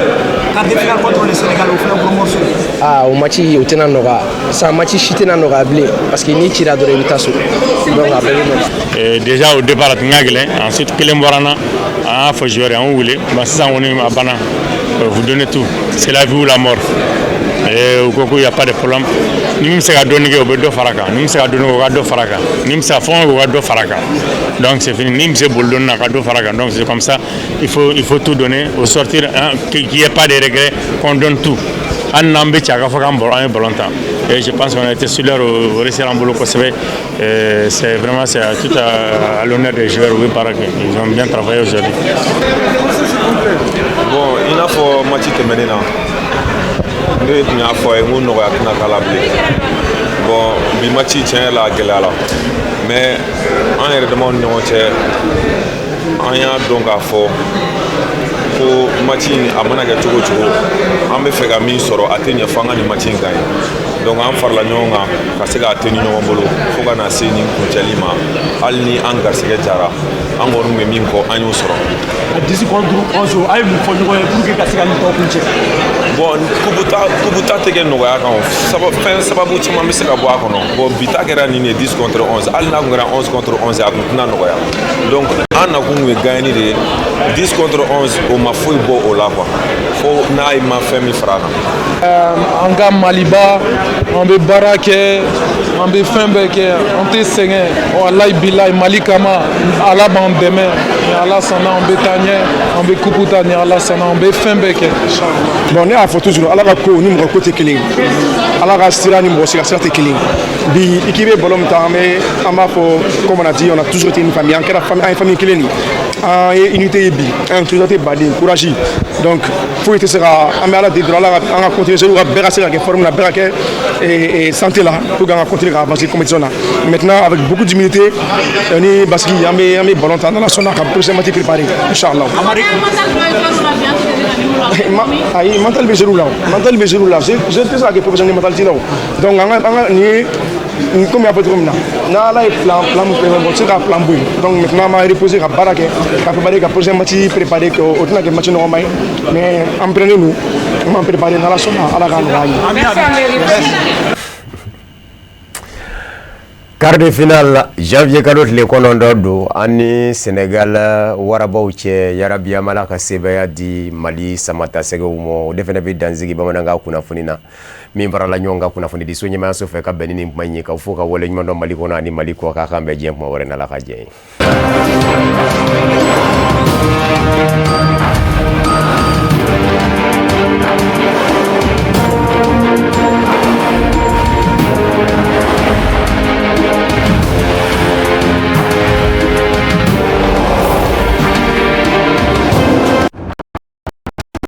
Quart de finale contre le Sénégal, o fana gros morceau. Ah, o match o tɛna nɔgɔya sisan, match si tɛna nɔgɔya bilen, parce que n'i cira dɔrɔn, i bɛ taa so, donc a bɛɛ bɛ nɔgɔya. Déjà au départ a tun ka gɛlɛn, ensuite kelen bɔra n na, an y'a fɔ joueur ye, an y'u wele, mais sisan kɔni a banna. Vous donnez tout, c'est la vie ou la mort. Et u ko qu'il y a pas de problème, ni min bɛ se ka dɔɔni kɛ, o bɛ dɔ fara kan, ni min bɛ se ka dɔɔni kɛ, o ka dɔ fara kan, ni min bɛ se ka fɛn o fɛn, o ka dɔ fara kan. Donc c'est fini. Ni min bɛ se boli dɔɔni na, ka dɔ fara kan. Donc c'est comme ça, il faut tout donner au sortir, hein, qu'il n'y ait pas de regret, qu'on donne tout. Hali n'an bɛ ci, a ka fɔ k'an bɔra, an ye ballon tan. Et je pense qu'on a été solidaire, o réussir an bolo kosɛbɛ. C'est vraiment, c'est tout à l'honneur des joueurs. U bɛ baara kɛ, ils ont bien travaillé aujourd'hui. Bon, i n'a fɔ match tɛmɛnen na, ne tun y'a fɔ a ye n ko nɔgɔya tɛna k'a la bilen. Bon, bi match, tiɲɛ yɛrɛ la, a gɛlɛyara, mais an yɛrɛ damaw ni ɲɔgɔn cɛ, an y'a dɔn k'a fɔ ko match in, a mana kɛ cogo o cogo, an bɛ fɛ ka min sɔrɔ, a tɛ ɲɛ fo an ka nin match in gagner. Donc an farala ɲɔgɔn kan ka se k'a teni ɲɔgɔn bolo fo ka na se nin kuncɛli ma. Hali ni an garisɛgɛ jara, an kɔni bɛ min kɔ, an y'o sɔrɔ. A 10 contre 11, a ye mun fɔ ɲɔgɔn ye pour que ka se ka nin tɔ kuncɛ? Bon, kubuta tɛ kɛ nɔgɔya kan o. Fɛn sababu caman bɛ se ka bɔ a kɔnɔ. Bon, bi ta kɛra nin de ye, 10 contre 11. Hali n'a kun kɛra 11 contre 11, a kun tɛna nɔgɔya. Donc an nakun kun ye gagner de ye. 10 contre 11, o ma foyi bɔ o la quoi, fo n'a ma fɛn min fara a kan. An ka Maliba, an bɛ baara kɛ, an bɛ fɛn bɛɛ kɛ, an tɛ sɛgɛn. Walayi bilayi, Mali kama, Ala b'an dɛmɛ. Ni Ala sɔnna, an bɛ taa ɲɛ, an bɛ coupe ta. Ni Ala sɔnna, an bɛ fɛn bɛɛ kɛ. Bon, ne y'a fɔ toujours, Ala ka ko ni mɔgɔ ko tɛ kelen ye, Ala ka sira ni mɔgɔ si ka sira tɛ kelen ye. Bi i k'i bɛ ballon min ta, an bɛ an b'a fɔ, comme on a dit, on a toujours été une famille. An kɛra famille, an ye famille kelen de ye, an ye unité ye bi, an ye solidarité baden, courage. Donc foyi tɛ se ka an bɛ Ala deli dɔrɔn, Ala ka an ka continuer, ka bɛɛ ka se ka kɛ forme na, bɛɛ ka kɛ santé la, pour que an ka continuer ka avancer compétition na. Maintenant, avec beaucoup d'humilité ni basigi, an bɛ ballon ta, n'Ala sɔnna, ka prochain match préparer, inchallah. Ayi, mental bɛ joueur la, o mental bɛ joueur la. Je tɛ se ka kɛ professionnel mental t'i la o. Donc an ka nin ye komi y'a fɔ cogo min na, n'Ala ye plan min prévoir, mɔgɔ tɛ se ka plan bɔ yen. Donc maintenant, an b'a reposer, ka baara kɛ, ka préparer, ka prochain match préparer. O tɛna kɛ match nɔgɔman ye, mais an pɛrɛnnen don, an b'an préparer. N'Ala sɔnna, Ala k'a nɔgɔya an ye. Quart de finale, janvier kalo tile 9 don, an ni Sénégal warabaw cɛ. Yarabi, an b'Ala ka sebaya di Mali samatasɛgɛw ma. O de fana bɛ dansigi bamanankan kunnafoni na min farala ɲɔgɔn kan kunnafonidiso ɲɛmayaso fɛ ka bɛn ni nin kuma in ye. K'aw fo ka waleɲuman dɔn Mali kɔnɔ ani Mali kɔ. K'a k'an bɛn diɲɛ kuma wɛrɛ, n'Ala ka jɛ ye.